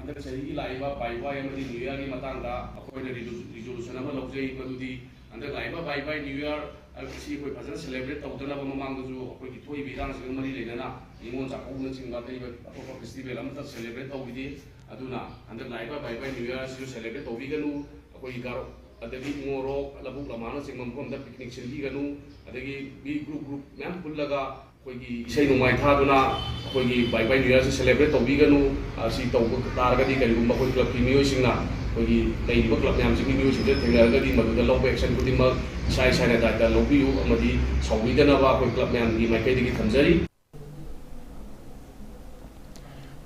ꯍꯟꯗꯛ ꯆꯍꯤꯒꯤ ꯂꯥꯛꯏꯕ ꯕꯥꯏ ꯕꯥꯏ ꯑꯃꯗꯤ ꯅ꯭ꯌꯨ ꯏꯌꯥꯔꯒꯤ ꯃꯇꯥꯡꯗ ꯑꯩꯈꯣꯏꯅ ꯔꯤꯖꯣ-, ꯔꯤꯖꯣꯂꯨꯁꯟ ꯑꯃ ꯂꯧꯖꯩ, ꯃꯗꯨꯗꯤ ꯍꯟꯗꯛ ꯂꯥꯛꯏꯕ ꯕꯥꯏ ꯕꯥꯏ ꯅ꯭ꯌꯨ ꯏꯌꯥꯔ ꯑꯁꯤ ꯑꯩꯈꯣꯏ ꯐꯖꯅ ꯁꯦꯂꯦꯕ꯭ꯔꯦꯠ ꯇꯧꯗꯅꯕ ꯃꯃꯥꯡꯗꯁꯨ ꯑꯩꯈꯣꯏꯒꯤ ꯊꯣꯛꯏꯕ ꯏꯔꯥꯡꯁꯤꯒ ꯃꯔꯤ ꯂꯩꯅꯅ ꯅꯤꯉꯣꯜ ꯆꯥꯛꯀꯧꯕꯅꯆꯤꯡꯕ ꯑꯇꯩ ꯑꯇꯣꯞꯄ ꯐꯦꯁꯇꯤꯚꯦꯜ ꯑꯃꯠꯇ ꯁꯦꯂꯦꯕ꯭ꯔꯦꯠ ꯇꯧꯈꯤꯗꯦ꯫ ꯑꯗꯨꯅ ꯍꯟꯗꯛ ꯂꯥꯛꯏꯕ ꯕꯥꯏ ꯕꯥꯏ ꯅ꯭ꯌꯨ ꯏꯌꯥꯔ ꯑꯁꯤꯁꯨ ꯁꯦꯂꯦꯕ꯭ꯔꯦꯠ ꯇꯧꯕꯤꯒꯅꯨ꯫ ꯑꯩꯈꯣꯏꯒꯤ ꯒꯥꯔꯣ-, ꯑꯗꯒꯤ ꯃꯣꯔꯣꯛ, ꯂꯧꯕꯨꯛ ꯂꯝꯍꯥꯡꯅꯆꯤꯡꯕ ꯃꯐꯝꯗ ꯄꯤꯛꯅꯤꯛ ꯁꯤꯟꯕꯤꯒꯅꯨ꯫ ꯑꯗꯒꯤ ꯃꯤ ꯒ꯭ꯔꯨꯞ ꯒ꯭ꯔꯨꯞ ꯃꯌꯥꯝ ꯄꯨꯜꯂꯒ ꯑꯩꯈꯣꯏꯒꯤ ꯏꯁꯩ ꯅꯣꯡꯃꯥꯏ ꯊꯥꯗꯨꯅ ꯑꯩꯈꯣꯏꯒꯤ ꯕꯥꯏ ꯕꯥꯏ ꯅ꯭ꯌꯨ ꯏꯌꯥꯔꯁꯤ ꯁꯦꯂꯦꯕ꯭ꯔꯦꯠ ꯇꯧꯕꯤꯒꯅꯨ꯫ ꯑꯁꯤ ꯇꯧꯕ ꯇꯥꯔꯒꯗꯤ ꯀꯔꯤꯒꯨꯝꯕ ꯑꯩꯈꯣꯏ ꯀ꯭ꯂꯕꯀꯤ ꯃꯤꯑꯣꯏꯁꯤꯡꯅ, ꯑꯩꯈꯣꯏꯒꯤ ꯂꯩꯔꯤꯕ ꯀ꯭ꯂꯕ ꯃꯌꯥꯝꯁꯤꯒꯤ ꯃꯤꯑꯣꯏꯁꯤꯡꯗ ꯊꯦꯡꯅꯔꯒꯗꯤ ꯃꯗꯨꯗ ꯂꯧꯕ ꯑꯦꯛꯁꯟ ꯈꯨꯗꯤꯡꯃꯛ ꯏꯁꯥ ꯏꯁꯥꯅ ꯗꯥꯏꯇ ꯂꯧꯕꯤꯌꯨ ꯑꯃꯗꯤ ꯁꯥꯎꯕꯤꯗꯅꯕ ꯑꯩꯈꯣꯏ ꯀ꯭ꯂꯕ ꯃꯌꯥꯝꯒꯤ ꯃꯥꯏꯀꯩꯗꯒꯤ ꯊꯝꯖꯔꯤ꯫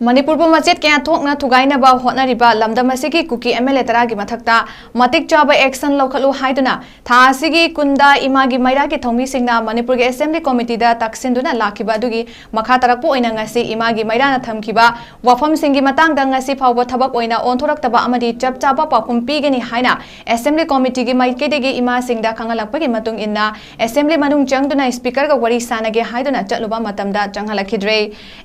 ꯃꯅꯤꯄꯨꯔꯕꯨ ꯃꯆꯦꯠ ꯀꯌꯥ ꯊꯣꯛꯅ ꯊꯨꯒꯥꯏꯅꯕ ꯍꯣꯠꯅꯔꯤꯕ ꯂꯝꯗꯝ ꯑꯁꯤꯒꯤ ꯀꯨꯀꯤ ꯑꯦꯝ ꯑꯦꯜ ꯑꯦ ꯇꯔꯥꯒꯤ ꯃꯊꯛꯇ ꯃꯇꯤꯛ ꯆꯥꯕ ꯑꯦꯛꯁꯟ ꯂꯧꯈꯠꯂꯨ ꯍꯥꯏꯗꯨꯅ ꯊꯥ ꯑꯁꯤꯒꯤ ꯀꯨꯟꯗ ꯏꯃꯥꯒꯤ ꯃꯩꯔꯥꯒꯤ ꯊꯧꯃꯤꯁꯤꯡꯅ ꯃꯅꯤꯄꯨꯔꯒꯤ ꯑꯦꯁꯦꯝꯕ꯭ꯂꯤ ꯀꯣꯃꯤꯇꯤꯗ ꯇꯛꯁꯤꯟꯗꯨꯅ ꯂꯥꯛꯈꯤꯕ ꯑꯗꯨꯒꯤ ꯃꯈꯥ ꯇꯥꯔꯛꯄ ꯑꯣꯏꯅ ꯉꯁꯤ ꯏꯃꯥꯒꯤ ꯃꯩꯔꯥꯅ ꯊꯝꯈꯤꯕ ꯋꯥꯐꯝꯁꯤꯡꯒꯤ ꯃꯇꯥꯡꯗ ꯉꯁꯤ ꯐꯥꯎꯕ ꯊꯕꯛ ꯑꯣꯏꯅ ꯑꯣꯟꯊꯣꯔꯛꯇꯕ ꯑꯃꯗꯤ ꯆꯞ ꯆꯥꯕ ꯄꯥꯎꯈꯨꯝ ꯄꯤꯒꯅꯤ ꯍꯥꯏꯅ ꯑꯦꯁꯦꯝꯕ꯭ꯂꯤ ꯀꯣꯃꯤꯇꯤꯒꯤ ꯃꯥꯏꯀꯩꯗꯒꯤ ꯏꯃꯥꯁꯤꯡꯗ ꯈꯪꯍꯜꯂꯛꯄꯒꯤ ꯃꯇꯨꯡ ꯏꯟꯅ ꯑꯦꯁꯦꯝꯕ꯭ꯂꯤ ꯃꯅꯨꯡ ꯆꯪꯗꯨꯅ ꯁ꯭ꯄꯤꯀꯔꯒ ꯋꯥꯔꯤ ꯁꯥꯟꯅꯒꯦ ꯍꯥꯏꯗꯨꯅ ꯆꯠꯂꯨꯕ ꯃꯇꯝꯗ ꯆꯪꯍꯜꯂꯛꯈꯤꯗ꯭ꯔꯦ꯫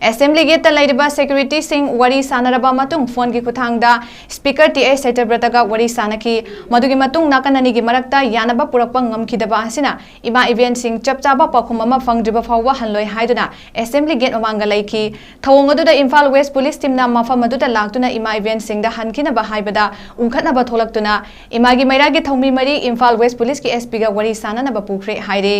ꯑꯦꯁꯦꯝꯕ꯭ꯂꯤ ꯒꯦꯠꯇ ꯂꯩꯔꯤꯕ ꯁꯦꯀ꯭ꯌꯨꯔꯤꯇꯤꯁꯤꯡ ꯋꯥꯔꯤ ꯁꯥꯟꯅꯔꯕ ꯃꯇꯨꯡ ꯐꯣꯟꯒꯤ ꯈꯨꯠꯊꯥꯡꯗ ꯁ꯭ꯄꯤꯀꯔ ꯇꯤ ꯑꯦꯁ ꯁꯇ꯭ꯌꯕ꯭ꯔꯇꯒ ꯋꯥꯔꯤ ꯁꯥꯟꯅꯈꯤ꯫ ꯃꯗꯨꯒꯤ ꯃꯇꯨꯡ ꯅꯥꯀꯟ ꯑꯅꯤꯒꯤ ꯃꯔꯛꯇ ꯌꯥꯅꯕ ꯄꯨꯔꯛꯄ ꯉꯝꯈꯤꯗꯕ ꯑꯁꯤꯅ ꯏꯃꯥ ꯏꯕꯦꯟꯁꯤꯡ ꯆꯞ ꯆꯥꯕ ꯄꯥꯎꯈꯨꯝ ꯑꯃ ꯐꯪꯗ꯭ꯔꯤꯕ ꯐꯥꯎꯕ ꯍꯜꯂꯣꯏ ꯍꯥꯏꯗꯨꯅ ꯑꯦꯁꯦꯝꯕ꯭ꯂꯤ ꯒꯦꯠ ꯃꯃꯥꯡꯗ ꯂꯩꯈꯤ꯫ ꯊꯧꯑꯣꯡ ꯑꯗꯨꯗ ꯏꯝꯐꯥꯜ ꯋꯦꯁ ꯄꯨꯂꯤꯁ ꯇꯤꯝꯅ ꯃꯐꯝ ꯑꯗꯨꯗ ꯂꯥꯛꯇꯨꯅ ꯏꯃꯥ ꯏꯕꯦꯟꯁꯤꯡꯗ ꯍꯟꯈꯤꯅꯕ ꯍꯥꯏꯕꯗ ꯎꯪꯈꯠꯅꯕ ꯊꯣꯛꯂꯛꯇꯨꯅ ꯏꯃꯥꯒꯤ ꯃꯩꯔꯥꯒꯤ ꯊꯧꯃꯤ ꯃꯔꯤ ꯏꯝꯐꯥꯜ ꯋꯦꯁ ꯄꯨꯂꯤꯁꯀꯤ ꯑꯦꯁ ꯄꯤꯒ ꯋꯥꯔꯤ ꯁꯥꯟꯅꯅꯕ ꯄꯨꯈ꯭ꯔꯦ ꯍꯥꯏꯔꯦ꯫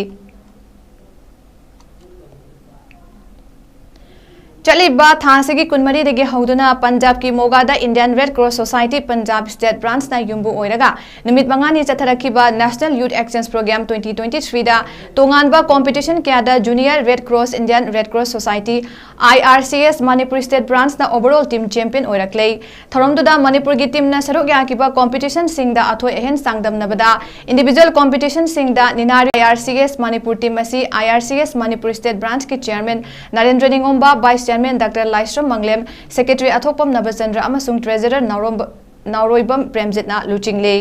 ꯆꯠꯂꯤꯕ ꯊꯥ ꯑꯁꯤꯒꯤ ꯀꯨꯟꯃꯔꯤꯗꯒꯤ ꯍꯧꯗꯨꯅ ꯄꯟꯖꯥꯕꯀꯤ ꯃꯣꯒꯥꯗ Indian Red Cross Society Punjab State Branch ꯅ ꯌꯨꯝꯕꯨ ꯑꯣꯏꯔꯒ ꯅꯨꯃꯤꯠ ꯃꯉꯥꯅꯤ ꯆꯠꯊꯔꯛꯈꯤꯕ National Youth Exchange Programme twenty twenty-three ꯗ ꯇꯣꯉꯥꯟꯕ competition ꯀꯌꯥꯗ Junior Red Cross Indian Red Cross Society, I R C S, Manipur State Branch ꯅ overall team champion ꯑꯣꯏꯔꯛꯂꯦ꯫ ꯊꯧꯔꯝꯗꯨꯗ ꯃꯅꯤꯄꯨꯔꯒꯤ team ꯅ ꯁꯔꯨꯛ ꯌꯥꯈꯤꯕ competition ꯁꯤꯡꯗ ꯑꯊꯣꯏ ꯑꯍꯦꯟ ꯆꯥꯡꯗꯝꯅꯕꯗ individual competition ꯁꯤꯡꯗ ꯅꯤꯅꯥꯔꯤ I R C S Manipur team ꯑꯁꯤ I R C S Manipur State Branch ꯀꯤ chairman Narendra ꯅꯤꯉꯣꯝꯕ, vice chairman Doctor ꯂꯥꯏꯁ꯭ꯔꯝ ꯃꯪꯂꯦꯝ, secretary ꯑꯊꯣꯛꯄꯝ ꯅꯕꯆꯟꯗ꯭ꯔ ꯑꯃꯁꯨꯡ treasurer ꯅꯥꯎꯔꯣꯝꯕ-, ꯅꯥꯎꯔꯣꯏꯕꯝ ꯄ꯭ꯔꯦꯝꯖꯤꯠꯅ ꯂꯨꯆꯤꯡꯂꯦ꯫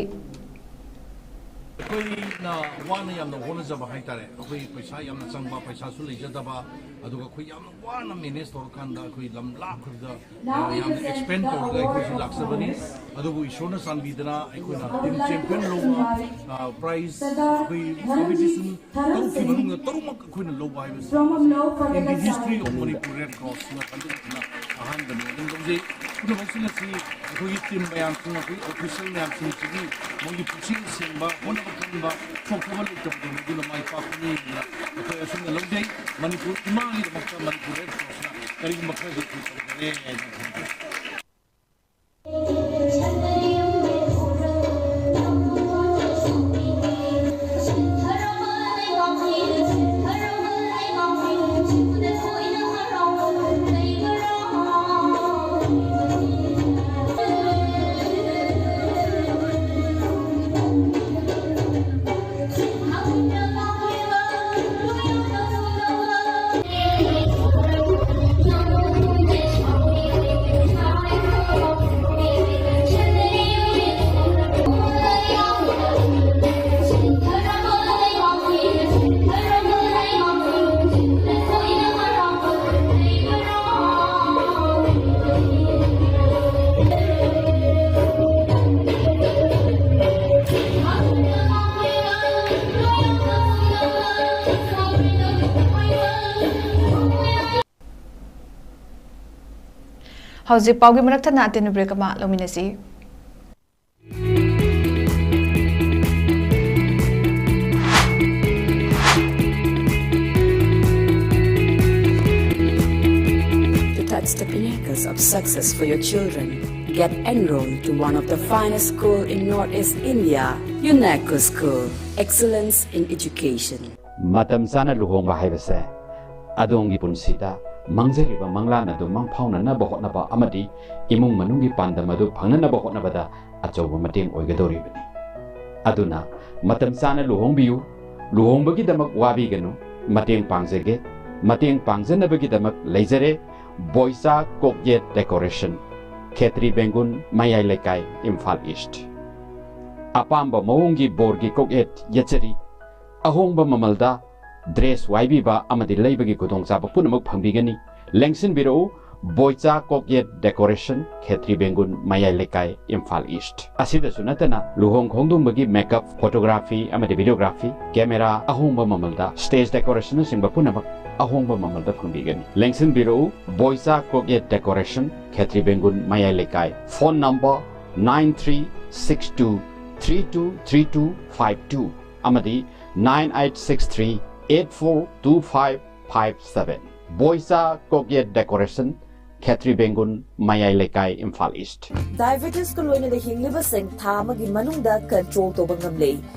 ꯑꯩꯈꯣꯏꯅ ꯋꯥꯅ ꯌꯥꯝꯅ ꯍꯣꯠꯅꯖꯕ ꯍꯥꯏꯇꯥꯔꯦ꯫ ꯑꯩꯈꯣꯏ ꯄꯩꯁꯥ ꯌꯥꯝꯅ ꯆꯪꯕ, ꯄꯩꯁꯥꯁꯨ ꯂꯩꯖꯗꯕ, ꯑꯗꯨꯒ ꯑꯩꯈꯣꯏ ꯌꯥꯝꯅ ꯋꯥꯅ ꯃꯦꯅꯦꯖ ꯇꯧꯔꯀꯥꯟꯗ ꯑꯩꯈꯣꯏ ꯂꯝ ꯂꯥꯞꯈ꯭ꯔꯕꯗ, ꯑ, ꯌꯥꯝꯅ ꯑꯦꯛꯁꯄꯦꯟ ꯇꯧꯔꯒ ꯑꯩꯈꯣꯏꯁꯨ ꯂꯥꯛꯆꯕꯅꯤ꯫ ꯑꯗꯨꯕꯨ ꯏꯁꯣꯔꯅ ꯆꯥꯟꯕꯤꯗꯅ ꯑꯩꯈꯣꯏꯅ ꯇꯤꯝ ꯆꯦꯝꯄꯤꯌꯟ ꯂꯧꯕ, ꯑ, ꯄ꯭ꯔꯥꯏꯖ ꯑꯩꯈꯣꯏ ꯀꯣꯝꯄꯤꯇꯤꯁꯟ ꯇꯔꯨꯛꯀꯤ ꯃꯅꯨꯡꯗ ꯇꯔꯨꯛꯃꯛ ꯑꯩꯈꯣꯏꯅ ꯂꯧꯕ ꯍꯥꯏꯕꯁꯤ in the history of Manipur Red Cross ꯅ ꯈꯟꯗꯣꯛꯇꯨꯅ ꯑꯍꯥꯟꯕꯅꯤ ꯑꯗꯨꯝ ꯂꯧꯖꯩ꯫ ꯄꯨꯝꯅꯃꯛꯁꯤꯡ ꯑꯁꯤ ꯑꯩꯈꯣꯏꯒꯤ ꯇꯤꯝ ꯃꯌꯥꯝꯁꯤꯡ, ꯑꯩꯈꯣꯏꯒꯤ ꯑꯣꯐꯤꯁꯤꯌꯦꯜ ꯃꯌꯥꯝꯁꯤꯡꯁꯤꯒꯤ ꯃꯣꯏꯒꯤ ꯄꯨꯛꯆꯦꯜ ꯁꯦꯡꯕ, ꯍꯣꯠꯅꯕ ꯀꯟꯕ, ꯊꯣꯛꯊꯕ ꯂꯩꯇꯕꯗꯨꯅ ꯃꯥꯏ ꯄꯥꯛꯄꯅꯤ ꯍꯥꯏꯅ ꯑꯩꯈꯣꯏ ꯑꯁꯨꯝꯅ ꯂꯧꯖꯩ꯫ ꯃꯅꯤꯄꯨꯔ ꯏꯃꯥꯒꯤꯗꯃꯛꯇ ꯃꯅꯤꯄꯨꯔ ꯔꯦꯗ ꯀ꯭ꯔꯣꯁꯅ ꯀꯔꯤꯒꯨꯝꯕ ꯈꯔꯗꯤ ꯑꯩꯈꯣꯏ ꯇꯧꯖꯔꯦ ꯍꯥꯏꯅ ꯈꯟꯖꯩ꯫ ꯍꯧꯖꯤꯛ ꯄꯥꯎꯒꯤ ꯃꯔꯛ ꯊꯠꯅ ꯑꯇꯦꯟꯕ ꯕ꯭ꯔꯦꯛ ꯑꯃ ꯂꯧꯃꯤꯟꯅꯁꯤ꯫ To touch the pinnacles of success for your children, get enrolled to one of the finest school in Northeast India, UNACO School, excellence in education. ꯃꯇꯝ ꯆꯥꯅ ꯂꯨꯍꯣꯡꯕ ꯍꯥꯏꯕꯁꯦ ꯑꯗꯣꯝꯒꯤ ꯄꯨꯟꯁꯤꯗ ꯃꯥꯡꯖꯔꯤꯕ ꯃꯪꯂꯥꯟ ꯑꯗꯨ ꯃꯪꯐꯥꯎꯅꯅꯕ ꯍꯣꯠꯅꯕ ꯑꯃꯗꯤ ꯏꯃꯨꯡ ꯃꯅꯨꯡꯒꯤ ꯄꯥꯟꯗꯝ ꯑꯗꯨ ꯐꯪꯅꯅꯕ ꯍꯣꯠꯅꯕꯗ ꯑꯆꯧꯕ ꯃꯇꯦꯡ ꯑꯣꯏꯒꯗꯧꯔꯤꯕꯅꯤ꯫ ꯑꯗꯨꯅ ꯃꯇꯝ ꯆꯥꯅ ꯂꯨꯍꯣꯡꯕꯤꯌꯨ꯫ ꯂꯨꯍꯣꯡꯕꯒꯤꯗꯃꯛ ꯋꯥꯕꯤꯒꯅꯨ꯫ ꯃꯇꯦꯡ ꯄꯥꯡꯖꯒꯦ꯫ ꯃꯇꯦꯡ ꯄꯥꯡꯖꯅꯕꯒꯤꯗꯃꯛ ꯂꯩꯖꯔꯦ꯫ ꯕꯣꯏꯆꯥ ꯀꯣꯛꯌꯦꯠ ꯗꯦꯀꯣꯔꯦꯁꯟ, ꯈꯦꯇ꯭ꯔꯤ ꯕꯦꯡꯒꯨꯟ, ꯃꯌꯥꯏ ꯂꯩꯀꯥꯏ, ꯏꯝꯐꯥꯜ ꯏꯁ꯭ꯠ꯫ ꯑꯄꯥꯝꯕ ꯃꯑꯣꯡꯒꯤ ꯕꯣꯔꯒꯤ ꯀꯣꯛꯌꯦꯠ ꯌꯦꯠꯆꯔꯤ꯫ ꯑꯍꯣꯡꯕ ꯃꯃꯜꯗ ꯗ꯭ꯔꯦꯁ ꯋꯥꯏꯕꯤꯕ ꯑꯃꯗꯤ ꯂꯩꯕꯒꯤ ꯈꯨꯗꯣꯡꯆꯥꯕ ꯄꯨꯝꯅꯃꯛ ꯐꯪꯕꯤꯒꯅꯤ꯫ ꯂꯦꯡꯁꯤꯟꯕꯤꯔꯛꯎ, ꯕꯣꯏꯆꯥ ꯀꯣꯛꯌꯦꯠ ꯗꯦꯀꯣꯔꯦꯁꯟ, ꯈꯦꯇ꯭ꯔꯤ ꯕꯦꯡꯒꯨꯟ, ꯃꯌꯥꯏ ꯂꯩꯀꯥꯏ, ꯏꯝꯐꯥꯜ ꯏꯁ꯭ꯠ꯫ ꯑꯁꯤꯗꯁꯨ ꯅꯠꯇꯅ ꯂꯨꯍꯣꯡ ꯈꯣꯡꯗꯣꯡꯕꯒꯤ ꯃꯦꯀꯞ, ꯐꯣꯇꯣꯒ꯭ꯔꯥꯐꯤ ꯑꯃꯗꯤ ꯚꯤꯗꯤꯑꯣꯒ꯭ꯔꯥꯐꯤ, ꯀꯦꯃꯦꯔꯥ ꯑꯍꯣꯡꯕ ꯃꯃꯜꯗ, ꯁ꯭ꯇꯦꯖ ꯗꯦꯀꯣꯔꯦꯁꯟꯅꯆꯤꯡꯕ ꯄꯨꯝꯅꯃꯛ ꯑꯍꯣꯡꯕ ꯃꯃꯜꯗ ꯐꯪꯕꯤꯒꯅꯤ꯫ ꯂꯦꯡꯁꯤꯟꯕꯤꯔꯛꯎ, ꯕꯣꯏꯆꯥ ꯀꯣꯛꯌꯦꯠ ꯗꯦꯀꯣꯔꯦꯁꯟ, ꯈꯦꯇ꯭ꯔꯤ ꯕꯦꯡꯒꯨꯟ, ꯃꯌꯥꯏ ꯂꯩꯀꯥꯏ꯫ Phone number nine three six two three two three two five two ꯑꯃꯗꯤ nine eight six three eight four two five five seven꯫ ꯕꯣꯏꯆꯥ ꯀꯣꯛꯌꯦꯠ ꯗꯦꯀꯣꯔꯦꯁꯟ, ꯈꯦꯇ꯭ꯔꯤ ꯕꯦꯡꯒꯨꯟ, ꯃꯌꯥꯏ ꯂꯩꯀꯥꯏ, ꯏꯝꯐꯥꯜ ꯏꯁ꯭ꯠ꯫ ꯗꯥꯏꯕꯦꯇꯤꯁꯀ ꯂꯣꯏꯅꯅ ꯍꯤꯡꯂꯤꯕꯁꯤꯡ ꯊꯥ ꯑꯃꯒꯤ ꯃꯅꯨꯡꯗ ꯀꯟꯇ꯭ꯔꯣꯜ ꯇꯧꯕ ꯉꯝꯂꯦ꯫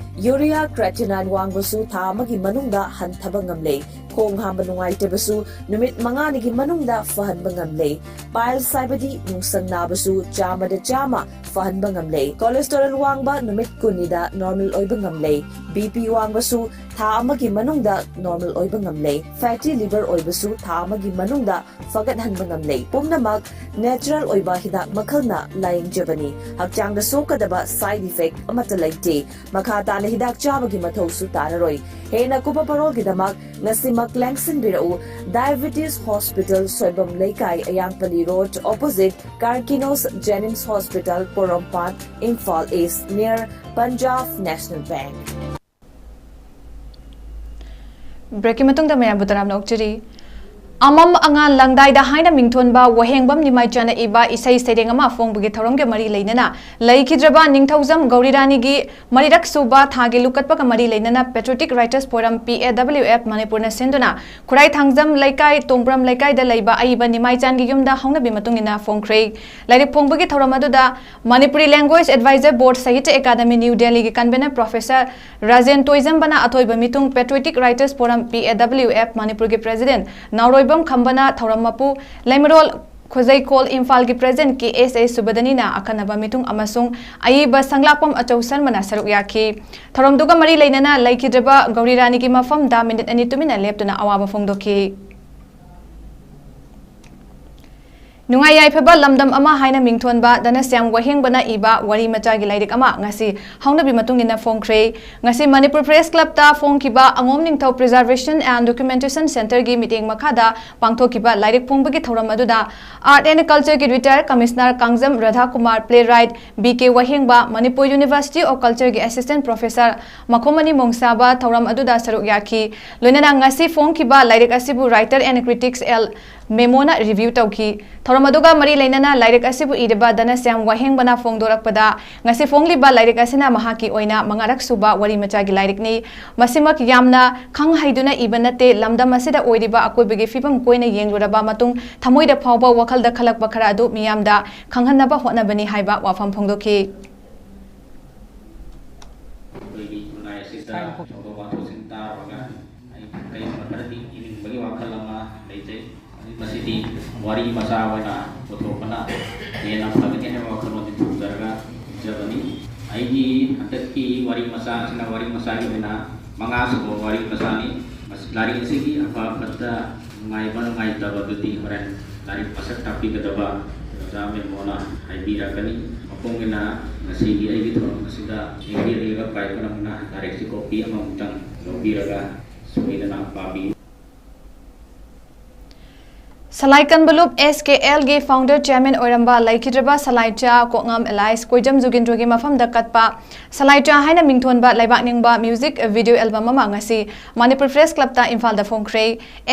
ꯌꯨꯔꯤꯌꯥ ꯀ꯭ꯔꯦꯇꯤꯅꯥꯏꯟ ꯋꯥꯡꯕꯁꯨ ꯊꯥ ꯑꯃꯒꯤ ꯃꯅꯨꯡꯗ ꯍꯟꯊꯕ ꯉꯝꯂꯦ꯫ ꯈꯣꯡ ꯍꯥꯝꯕ ꯅꯨꯡꯉꯥꯏꯇꯕꯁꯨ ꯅꯨꯃꯤꯠ ꯃꯉꯥꯅꯤꯒꯤ ꯃꯅꯨꯡꯗ ꯐꯍꯟꯕ ꯉꯝꯂꯦ꯫ ꯄꯥꯏꯜꯁ ꯍꯥꯏꯕꯗꯤ ꯅꯨꯡꯁꯪ ꯅꯥꯕꯁꯨ ꯆꯥꯝꯃꯗ ꯆꯥꯝꯃ ꯐꯍꯟꯕ ꯉꯝꯂꯦ꯫ ꯀꯣꯂꯦꯁꯇꯦꯔꯣꯜ ꯋꯥꯡꯕ ꯅꯨꯃꯤꯠ ꯀꯨꯟꯅꯤꯗ ꯅꯣꯔꯃꯦꯜ ꯑꯣꯏꯕ ꯉꯝꯂꯦ꯫ ꯕꯤ ꯄꯤ ꯋꯥꯡꯕꯁꯨ ꯊꯥ ꯑꯃꯒꯤ ꯃꯅꯨꯡꯗ ꯅꯣꯔꯃꯦꯜ ꯑꯣꯏꯕ ꯉꯝꯂꯦ꯫ ꯐꯦꯇꯤ ꯂꯤꯚꯔ ꯑꯣꯏꯕꯁꯨ ꯊꯥ ꯑꯃꯒꯤ ꯃꯅꯨꯡꯗ ꯐꯒꯠꯍꯟꯕ ꯉꯝꯂꯦ꯫ ꯄꯨꯝꯅꯃꯛ ꯅꯦꯆꯔꯦꯜ ꯑꯣꯏꯕ ꯍꯤꯗꯥꯛ ꯃꯈꯜꯅ ꯂꯥꯌꯦꯡꯖꯕꯅꯤ꯫ ꯍꯛꯆꯥꯡꯗ ꯁꯣꯛꯀꯗꯕ ꯁꯥꯏꯗ ꯏꯐꯦꯛ ꯑꯃꯠꯇ ꯂꯩꯇꯦ꯫ ꯃꯈꯥ ꯇꯥꯅ ꯍꯤꯗꯥꯛ ꯆꯥꯕꯒꯤ ꯃꯊꯧꯁꯨ ꯇꯥꯔꯔꯣꯏ꯫ ꯍꯦꯟꯅ ꯀꯨꯞꯄ ꯄꯥꯔꯣꯜꯒꯤꯗꯃꯛ ꯉꯁꯤꯃꯛ ꯂꯦꯡꯁꯤꯟꯕꯤꯔꯛꯎ꯫ ꯗꯥꯏꯕꯦꯇꯤꯁ ꯍꯣꯁꯄꯤꯇꯥꯜ, ꯁꯣꯏꯕꯝ ꯂꯩꯀꯥꯏ, ꯑꯌꯥꯡꯄꯜꯂꯤ ꯔꯣꯗ, ꯑꯣꯄꯣꯖꯤꯠ ꯀꯥꯔꯀꯤꯅꯣꯁ ꯖꯦꯅꯤꯝꯁ ꯍꯣꯁꯄꯤꯇꯥꯜ, ꯄꯣꯔꯣꯝꯄꯥꯠ, ꯏꯝꯐꯥꯜ ꯏꯁ꯭ꯠ, ꯅꯤꯌꯔ ꯄꯟꯖꯥꯕ ꯅꯦꯁꯅꯦꯜ ꯕꯦꯡꯛ꯫ ꯕ꯭ꯔꯦꯛꯀꯤ ꯃꯇꯨꯡꯗ ꯃꯌꯥꯝꯕꯨ ꯇꯔꯥꯝꯅ ꯑꯣꯛꯆꯔꯤ꯫ ꯑꯃꯝ ꯑꯉꯥꯟ ꯂꯪꯗꯥꯏꯗ ꯍꯥꯏꯅ ꯃꯤꯡꯊꯣꯟꯕ ꯋꯥꯍꯦꯡꯕꯝ ꯅꯤꯃꯥꯏ ꯆꯥꯅ ꯏꯕ ꯏꯁꯩ ꯁꯩꯔꯦꯡ ꯑꯃ ꯐꯣꯡꯕꯒꯤ ꯊꯧꯔꯝꯒ ꯃꯔꯤ ꯂꯩꯅꯅ ꯂꯩꯈꯤꯗ꯭ꯔꯕ ꯅꯤꯡꯊꯧꯖꯝ ꯒꯧꯔꯤꯔꯥꯅꯤꯒꯤ ꯃꯔꯤꯔꯛ ꯁꯨꯕ ꯊꯥꯒꯤ ꯂꯨꯀꯠꯄꯒ ꯃꯔꯤ ꯂꯩꯅꯅ Patriotic Writers Forum, P A W F, ꯃꯅꯤꯄꯨꯔꯅ ꯁꯤꯟꯗꯨꯅ ꯈꯨꯔꯥꯏ ꯊꯥꯡꯖꯝ ꯂꯩꯀꯥꯏ, ꯇꯣꯡꯕ꯭ꯔꯝ ꯂꯩꯀꯥꯏꯗ ꯂꯩꯕ ꯑꯏꯕ ꯅꯤꯃꯥꯏꯆꯥꯟꯒꯤ ꯌꯨꯝꯗ ꯍꯧꯅꯕꯤ ꯃꯇꯨꯡ ꯏꯟꯅ ꯐꯣꯡꯈ꯭ꯔꯦ꯫ ꯂꯥꯏꯔꯤꯛ ꯐꯣꯡꯕꯒꯤ ꯊꯧꯔꯝ ꯑꯗꯨꯗ Manipuri Language Advisor Board, Sahitya Academy, New Delhi ꯒꯤ convener Professor ꯔꯥꯖꯦꯟ ꯇꯣꯏꯖꯝꯕꯅ ꯑꯊꯣꯏꯕ ꯃꯤꯇꯨꯡ, Patriotic Writers Forum, P A W F, ꯃꯅꯤꯄꯨꯔꯒꯤ president ꯅꯥꯎꯔꯣꯏꯕꯝ ꯈꯝꯕꯅ ꯊꯧꯔꯝ ꯃꯄꯨ, ꯂꯩꯃꯔꯣꯜ ꯈꯣꯖꯩꯀꯣꯜ ꯏꯝꯐꯥꯜꯒꯤ president K S A ꯁꯨꯕꯗꯅꯤꯅ ꯑꯈꯟꯅꯕ ꯃꯤꯇꯨꯡ ꯑꯃꯁꯨꯡ ꯑꯏꯕ ꯁꯪꯂꯥꯛꯄꯝ ꯑꯆꯧ ꯁꯔꯃꯅ ꯁꯔꯨꯛ ꯌꯥꯈꯤ꯫ ꯊꯧꯔꯝꯗꯨꯒ ꯃꯔꯤ ꯂꯩꯅꯅ ꯂꯩꯈꯤꯗ꯭ꯔꯕ ꯒꯧꯔꯤ ꯔꯥꯅꯤꯒꯤ ꯃꯐꯝꯗ ꯃꯤꯅꯤꯠ ꯑꯅꯤ ꯇꯨꯃꯤꯟꯅ ꯂꯦꯞꯇꯨꯅ ꯑꯋꯥꯕ ꯐꯣꯡꯗꯣꯛꯈꯤ꯫ ꯅꯨꯡꯉꯥꯏ ꯌꯥꯏꯐꯕ ꯂꯝꯗꯝ ꯑꯃ ꯍꯥꯏꯅ ꯃꯤꯡꯊꯣꯟꯕ ꯙꯅꯁ꯭ꯌꯥꯝ ꯋꯥꯍꯦꯡꯕꯅ ꯏꯕ ꯋꯥꯔꯤ ꯃꯆꯥꯒꯤ ꯂꯥꯏꯔꯤꯛ ꯑꯃ ꯉꯁꯤ ꯍꯧꯅꯕꯤ ꯃꯇꯨꯡ ꯏꯟꯅ ꯐꯣꯡꯈ꯭ꯔꯦ꯫ ꯉꯁꯤ ꯃꯅꯤꯄꯨꯔ ꯄ꯭ꯔꯦꯁ ꯀ꯭ꯂꯕꯇ ꯐꯣꯡꯈꯤꯕ ꯑꯉꯣꯝ ꯅꯤꯡꯊꯧ Preservation and Documentation Centreꯒꯤ ꯃꯤꯠꯌꯦꯡ ꯃꯈꯥꯗ ꯄꯥꯡꯊꯣꯛꯈꯤꯕ ꯂꯥꯏꯔꯤꯛ ꯐꯣꯡꯕꯒꯤ ꯊꯧꯔꯝ ꯑꯗꯨꯗ Art and Cultureꯒꯤ retired commissioner Kangjam Radhakumar, playwright B K Wahengba, Manipur University of Cultureꯒꯤ assistant professor ꯃꯈꯣꯃꯅꯤ ꯃꯣꯡꯁꯥꯕ ꯊꯧꯔꯝ ꯑꯗꯨꯗ ꯁꯔꯨꯛ ꯌꯥꯈꯤ꯫ ꯂꯣꯏꯅꯅ ꯉꯁꯤ ꯐꯣꯡꯈꯤꯕ ꯂꯥꯏꯔꯤꯛ ꯑꯁꯤꯕꯨ writer and critics ꯑꯦꯜ ꯃꯦꯃꯣꯅ review ꯇꯧꯈꯤ꯫ ꯊꯧꯔꯝ ꯑꯗꯨꯒ ꯃꯔꯤ ꯂꯩꯅꯅ ꯂꯥꯏꯔꯤꯛ ꯑꯁꯤꯕꯨ ꯏꯔꯤꯕ ꯙꯅꯁ꯭ꯌꯥꯝ ꯋꯥꯍꯦꯡꯕꯅ ꯐꯣꯡꯗꯣꯔꯛꯄꯗ, ꯉꯁꯤ ꯐꯣꯡꯂꯤꯕ ꯂꯥꯏꯔꯤꯛ ꯑꯁꯤꯅ ꯃꯍꯥꯛꯀꯤ ꯑꯣꯏꯅ ꯃꯉꯥꯔꯛ ꯁꯨꯕ ꯋꯥꯔꯤ ꯃꯆꯥꯒꯤ ꯂꯥꯏꯔꯤꯛꯅꯤ꯫ ꯃꯁꯤꯃꯛ ꯌꯥꯝꯅ ꯈꯪ ꯍꯩꯗꯨꯅ ꯏꯕ ꯅꯠꯇꯦ, ꯂꯝꯗꯝ ꯑꯁꯤꯗ ꯑꯣꯏꯔꯤꯕ ꯑꯀꯣꯏꯕꯒꯤ ꯐꯤꯕꯝ ꯀꯣꯏꯅ ꯌꯦꯡꯂꯨꯔꯕ ꯃꯇꯨꯡ ꯊꯃꯣꯏꯗ ꯐꯥꯎꯕ ꯋꯥꯈꯜꯗ ꯈꯜꯂꯛꯄ ꯈꯔ ꯑꯗꯨ ꯃꯤꯌꯥꯝꯗ ꯈꯪꯍꯟꯅꯕ ꯍꯣꯠꯅꯕꯅꯤ ꯍꯥꯏꯕ ꯋꯥꯐꯝ ꯐꯣꯡꯗꯣꯛꯈꯤ꯫ ꯑꯩꯈꯣꯏꯒꯤ ꯈꯨꯟꯅꯥꯏ ꯑꯁꯤꯗ ꯊꯧꯗꯣꯛ ꯋꯥꯊꯣꯛꯁꯤꯡ ꯇꯥꯔꯨꯔꯒ ꯑꯩ ꯀꯔꯤꯒꯨꯝꯕ ꯈꯔꯗꯤ ꯏꯅꯤꯡꯕꯒꯤ ꯋꯥꯈꯜ ꯑꯃ ꯂꯩꯖꯩ꯫ ꯃꯁꯤꯗꯤ ꯋꯥꯔꯤ ꯃꯆꯥ ꯑꯣꯏꯅ ꯄꯨꯊꯣꯛꯄꯅ ꯍꯦꯟꯅ ꯐꯒꯅꯤ ꯍꯥꯏꯕ ꯋꯥꯈꯜꯂꯣꯟꯗꯤ ꯊꯝꯖꯔꯒ ꯏꯖꯕꯅꯤ꯫ ꯑꯩꯒꯤ ꯍꯟꯗꯛꯀꯤ ꯋꯥꯔꯤ ꯃꯆꯥ ꯑꯁꯤꯅ ꯋꯥꯔꯤ ꯃꯆꯥꯒꯤ ꯑꯣꯏꯅ ꯃꯉꯥ ꯁꯨꯕ ꯋꯥꯔꯤ ꯃꯆꯥꯅꯤ꯫ ꯃꯁꯤ, ꯂꯥꯏꯔꯤꯛ ꯑꯁꯤꯒꯤ ꯑꯐ ꯐꯠꯇ, ꯅꯨꯡꯉꯥꯏꯕ ꯅꯨꯡꯉꯥꯏꯇꯕꯗꯨꯗꯤ ꯍꯣꯔꯦꯟ ꯂꯥꯏꯔꯤꯛ ꯃꯁꯛ ꯇꯥꯛꯄꯤꯒꯗꯕ ꯑꯣꯖꯥ ꯃꯦꯃꯣꯅ ꯍꯥꯏꯕꯤꯔꯛꯀꯅꯤ꯫ ꯃꯄꯨꯡ ꯑꯣꯏꯅ ꯉꯁꯤꯒꯤ ꯑꯩꯒꯤ ꯊꯧꯔꯝ ꯑꯁꯤꯗ ꯂꯦꯡꯕꯤꯔꯛꯂꯤꯕ ꯄꯥꯏ ꯄꯨꯝꯅꯃꯛꯅ ꯂꯥꯏꯔꯤꯛꯁꯤ ꯀꯣꯄꯤ ꯑꯃꯃꯝꯇꯪ ꯂꯧꯕꯤꯔꯒ ꯁꯣꯏꯗꯅ ꯄꯥꯕꯤꯌꯨ꯫ ꯁꯂꯥꯏ ꯀꯟꯕ ꯂꯨꯞ ꯑꯦꯁ ꯀꯦ ꯑꯦꯜꯒꯤ founder chairman ꯑꯣꯏꯔꯝꯕ ꯂꯩꯈꯤꯗ꯭ꯔꯕ ꯁꯂꯥꯏꯆꯥ ꯀꯣꯛꯉꯥꯝ alias ꯀꯣꯏꯖꯝ ꯖꯨꯒꯤꯟꯗ꯭ꯔꯣꯒꯤ ꯃꯐꯝꯗ ꯀꯠꯄ ꯁꯂꯥꯏꯆꯥ ꯍꯥꯏꯅ ꯃꯤꯡꯊꯣꯟꯕ ꯂꯩꯕꯥꯛ ꯅꯤꯡꯕ music video album ꯑꯃ ꯉꯁꯤ ꯃꯅꯤꯄꯨꯔ ꯄ꯭ꯔꯦꯁ ꯀ꯭ꯂꯕꯇ ꯏꯝꯐꯥꯜꯗ ꯐꯣꯡꯈ꯭ꯔꯦ꯫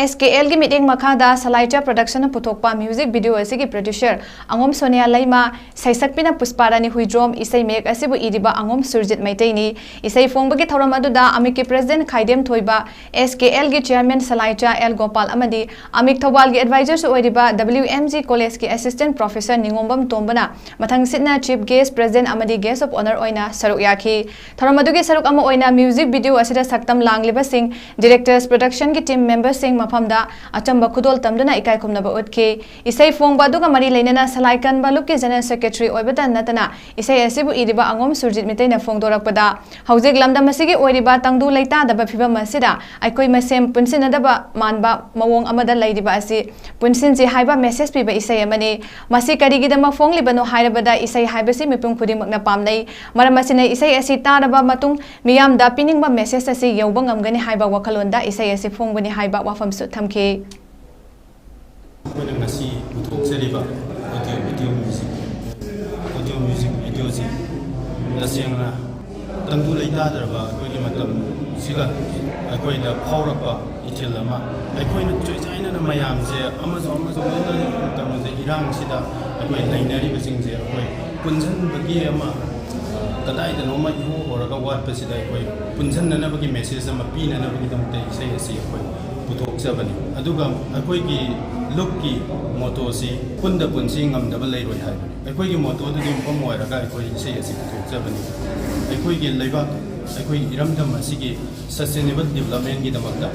ꯑꯦꯁ ꯀꯦ ꯑꯦꯜꯒꯤ ꯃꯤꯠꯌꯦꯡ ꯃꯈꯥꯗ ꯁꯂꯥꯏꯆꯥ ꯄ꯭ꯔꯗꯛꯁꯟꯅ ꯄꯨꯊꯣꯛꯄ music video ꯑꯁꯤꯒꯤ producer ꯑꯉꯣꯝ ꯁꯣꯅꯤꯌꯥ ꯂꯩꯃ, ꯁꯩꯁꯛꯄꯤꯅ ꯄꯨꯁꯄꯥꯔꯥꯅꯤ ꯍꯨꯏꯗ꯭ꯔꯣꯝ, ꯏꯁꯩ ꯃꯌꯦꯛ ꯑꯁꯤꯕꯨ ꯏꯔꯤꯕ ꯑꯉꯣꯝ ꯁꯨꯔꯖꯤꯠ ꯃꯩꯇꯩꯅꯤ꯫ ꯏꯁꯩ ꯐꯣꯡꯕꯒꯤ ꯊꯧꯔꯝ ꯑꯗꯨꯗ ꯑꯃꯤꯛꯀꯤ president ꯈꯥꯏꯗꯦꯝ ꯊꯣꯏꯕ, ꯑꯦꯁ ꯀꯦ ꯑꯦꯜꯒꯤ chairman ꯁꯂꯥꯏꯆꯥ ꯑꯦꯜ ꯒꯣꯄꯥꯜ ꯑꯃꯗꯤ ꯑꯃꯤꯛ ꯊꯧꯕꯥꯜꯒꯤ advisorꯁꯨ ꯑꯣꯏꯔꯤꯕ W M G Collegeꯀꯤ assistant professor ꯅꯤꯉꯣꯝꯕꯝ ꯇꯣꯝꯕꯅ ꯃꯊꯪꯁꯤꯠꯅ chief guest, president ꯑꯃꯗꯤ guest of honour ꯑꯣꯏꯅ ꯁꯔꯨꯛ ꯌꯥꯈꯤ꯫ ꯊꯧꯔꯝ ꯑꯗꯨꯒꯤ ꯁꯔꯨꯛ ꯑꯃ ꯑꯣꯏꯅ music video ꯑꯁꯤꯗ ꯁꯛꯇꯝ ꯂꯥꯡꯂꯤꯕꯁꯤꯡ, directors, productionꯒꯤ team memberꯁꯤꯡ ꯃꯐꯝꯗ ꯑꯆꯝꯕ ꯈꯨꯗꯣꯜ ꯇꯝꯗꯨꯅ ꯏꯀꯥꯏ ꯈꯨꯝꯅꯕ ꯎꯠꯈꯤ꯫ ꯏꯁꯩ ꯐꯣꯡꯕ ꯑꯗꯨꯒ ꯃꯔꯤ ꯂꯩꯅꯅ ꯁꯂꯥꯏ ꯀꯟꯕ ꯂꯨꯞꯀꯤ general secretary ꯑꯣꯏꯕꯇ ꯅꯠꯇꯅ ꯏꯁꯩ ꯑꯁꯤꯕꯨ ꯏꯔꯤꯕ ꯑꯉꯣꯝ ꯁꯨꯔꯖꯤꯠ ꯃꯤꯇꯩꯅ ꯐꯣꯡꯗꯣꯔꯛꯄꯗ, ꯍꯧꯖꯤꯛ ꯂꯝꯗꯝ ꯑꯁꯤꯒꯤ ꯑꯣꯏꯔꯤꯕ ꯇꯪꯗꯨ ꯂꯩꯇꯥꯗꯕ ꯐꯤꯕꯝ ꯑꯁꯤꯗ ꯑꯩꯈꯣꯏ ꯃꯁꯦꯝ ꯄꯨꯟꯁꯤꯟꯅꯗꯕ ꯃꯥꯟꯕ ꯃꯑꯣꯡ ꯑꯃꯗ ꯂꯩꯔꯤꯕ ꯑꯁꯤ ꯄꯨꯟꯁꯤꯟꯁꯤ ꯍꯥꯏꯕ ꯃꯦꯁꯦꯖ ꯄꯤꯕ ꯏꯁꯩ ꯑꯃꯅꯤ꯫ ꯃꯁꯤ ꯀꯔꯤꯒꯤꯗꯃꯛ ꯐꯣꯡꯂꯤꯕꯅꯣ ꯍꯥꯏꯔꯕꯗ, ꯏꯁꯩ ꯍꯥꯏꯕꯁꯤ ꯃꯤꯄꯨꯝ ꯈꯨꯗꯤꯡꯃꯛꯅ ꯄꯥꯝꯅꯩ꯫ ꯃꯔꯝ ꯑꯁꯤꯅ, ꯏꯁꯩ ꯑꯁꯤ ꯇꯥꯔꯕ ꯃꯇꯨꯡ ꯃꯤꯌꯥꯝꯗ ꯄꯤꯅꯤꯡꯕ ꯃꯦꯁꯦꯖ ꯑꯁꯤ ꯌꯧꯕ ꯉꯝꯒꯅꯤ ꯍꯥꯏꯕ ꯋꯥꯈꯜꯂꯣꯟꯗ ꯏꯁꯩ ꯑꯁꯤ ꯐꯣꯡꯕꯅꯤ ꯍꯥꯏꯕ ꯋꯥꯐꯝꯁꯨ ꯊꯝꯈꯤ꯫ ꯑꯩꯈꯣꯏꯅ ꯉꯁꯤ ꯄꯨꯊꯣꯛꯆꯔꯤꯕ audio video music, audio music videoꯁꯤ ꯇꯁꯦꯡꯅ ꯇꯪꯗꯨ ꯂꯩꯇꯥꯗ꯭ꯔꯕ ꯑꯩꯈꯣꯏꯒꯤ ꯃꯇꯝꯁꯤꯒ ꯑꯩꯈꯣꯏꯗ ꯐꯥꯎꯔꯛꯄ ꯏꯊꯤꯜ ꯑꯃ, ꯑꯩꯈꯣꯏꯅ ꯆꯣꯏꯆꯥꯏꯅꯅ ꯃꯌꯥꯝꯁꯦ ꯑꯃꯁꯨ ꯑꯃꯁꯨ ꯂꯣꯏꯅ ꯃꯇꯝꯁꯦ ꯏꯔꯥꯡꯁꯤꯗ ꯑꯩꯈꯣꯏ ꯂꯩꯅꯔꯤꯕꯁꯤꯡꯁꯦ ꯑꯩꯈꯣꯏ ꯄꯨꯟꯁꯤꯟꯕꯒꯤ ꯑꯃ ꯀꯗꯥꯏꯗꯅꯣꯃ ꯏꯍꯣ ꯍꯣꯔꯒ ꯋꯥꯠꯄꯁꯤꯗ ꯑꯩꯈꯣꯏ ꯄꯨꯟꯁꯤꯟꯅꯅꯕꯒꯤ ꯃꯦꯁꯦꯖ ꯑꯃ ꯄꯤꯅꯅꯕꯒꯤꯗꯃꯛꯇ ꯏꯁꯩ ꯑꯁꯤ ꯑꯩꯈꯣꯏ ꯄꯨꯊꯣꯛꯆꯕꯅꯤ꯫ ꯑꯗꯨꯒ ꯑꯩꯈꯣꯏꯒꯤ ꯂꯨꯞꯀꯤ ꯃꯣꯇꯣꯁꯤ "ꯄꯨꯟꯗ ꯄꯨꯟꯁꯤ, ꯉꯝꯗꯕ ꯂꯩꯔꯣꯏ" ꯍꯥꯏꯕꯅꯤ꯫ ꯑꯩꯈꯣꯏꯒꯤ ꯃꯣꯇꯣꯗꯨꯗ ꯌꯨꯝꯐꯝ ꯑꯣꯏꯔꯒ ꯑꯩꯈꯣꯏ ꯏꯁꯩ ꯑꯁꯤ ꯄꯨꯊꯣꯛꯆꯕꯅꯤ꯫ ꯑꯩꯈꯣꯏꯒꯤ ꯂꯩꯕꯥꯛ, ꯑꯩꯈꯣꯏꯒꯤ ꯏꯔꯝꯗꯝ ꯑꯁꯤꯒꯤ sustainable developmentꯒꯤꯗꯃꯛꯇ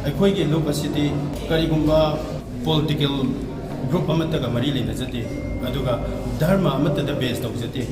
ꯑꯩꯈꯣꯏꯒꯤ ꯂꯨꯞ ꯑꯁꯤꯗꯤ ꯀꯔꯤꯒꯨꯝꯕ political group ꯑꯃꯠꯇꯒ ꯃꯔꯤ ꯂꯩꯅꯖꯗꯦ, ꯑꯗꯨꯒ ꯙꯔꯃ ꯑꯃꯠꯇꯗ base ꯇꯧꯖꯗꯦ꯫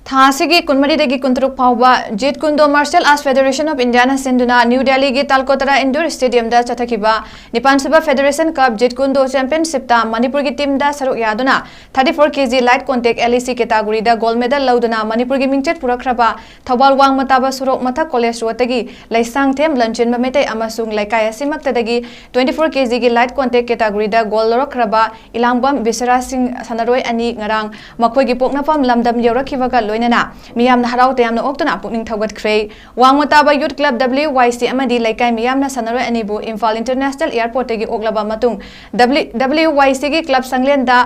ꯊꯥ ꯑꯁꯤꯒꯤ ꯀꯨꯟꯃꯔꯤꯗꯒꯤ ꯀꯨꯟꯇꯔꯨꯛ ꯐꯥꯎꯕ Jeet Kune Do Martial Arts Federation of Indiaꯅ ꯁꯤꯟꯗꯨꯅ ꯅ꯭ꯌꯨ ꯗꯦꯜꯂꯤꯒꯤ ꯇꯥꯜꯀꯣꯇꯔꯥ Indore ꯁ꯭ꯇꯦꯗꯤꯌꯝꯗ ꯆꯠꯊꯈꯤꯕ ꯅꯤꯄꯥꯟꯁꯨꯕ Federation Cup Jeet Kune Do Championshipꯇ ꯃꯅꯤꯄꯨꯔꯒꯤ teamꯗ ꯁꯔꯨꯛ ꯌꯥꯗꯨꯅ thirty four kg light contact LEC categoryꯗ gold medal ꯂꯧꯗꯨꯅ ꯃꯅꯤꯄꯨꯔꯒꯤ ꯃꯤꯡꯆꯠ ꯄꯨꯔꯛꯈ꯭ꯔꯕ ꯊꯧꯕꯥꯜ ꯋꯥꯡꯃ ꯇꯥꯕ ꯁꯣꯔꯣꯛ ꯃꯊꯛ college roadꯇꯒꯤ ꯂꯩꯁꯥꯡꯊꯦꯝ ꯂꯟꯆꯦꯟꯕ ꯃꯩꯇꯩ ꯑꯃꯁꯨꯡ ꯂꯩꯀꯥꯏ ꯑꯁꯤꯃꯛꯇꯗꯒꯤ twenty four kgꯒꯤ light contact categoryꯗ gold ꯂꯧꯔꯛꯈ꯭ꯔꯕ ꯏꯂꯥꯡꯕꯝ ꯕꯤꯁꯔꯥ ꯁꯤꯡ ꯁꯥꯟꯅꯔꯣꯏ ꯑꯅꯤ ꯉꯔꯥꯡ ꯃꯈꯣꯏꯒꯤ ꯄꯣꯛꯅꯐꯝ ꯂꯝꯗꯝ ꯌꯧꯔꯛꯈꯤꯕꯒ ꯂꯣꯏꯅꯅ ꯃꯤꯌꯥꯝꯅ ꯍꯔꯥꯎ ꯇꯌꯥꯝꯅ ꯑꯣꯛꯇꯨꯅ ꯄꯨꯛꯅꯤꯡ ꯊꯧꯒꯠꯈ꯭ꯔꯦ꯫ ꯋꯥꯡꯃ ꯇꯥꯕ Youth Club WYC ꯑꯃꯗꯤ ꯂꯩꯀꯥꯏ ꯃꯤꯌꯥꯝꯅ ꯁꯥꯟꯅꯔꯣꯏ ꯑꯅꯤꯕꯨ ꯏꯝꯐꯥꯜ International Airportꯇꯒꯤ ꯑꯣꯛꯂꯕ ꯃꯇꯨꯡ, W-, WYCꯒꯤ club ꯁꯪꯂꯦꯟꯗ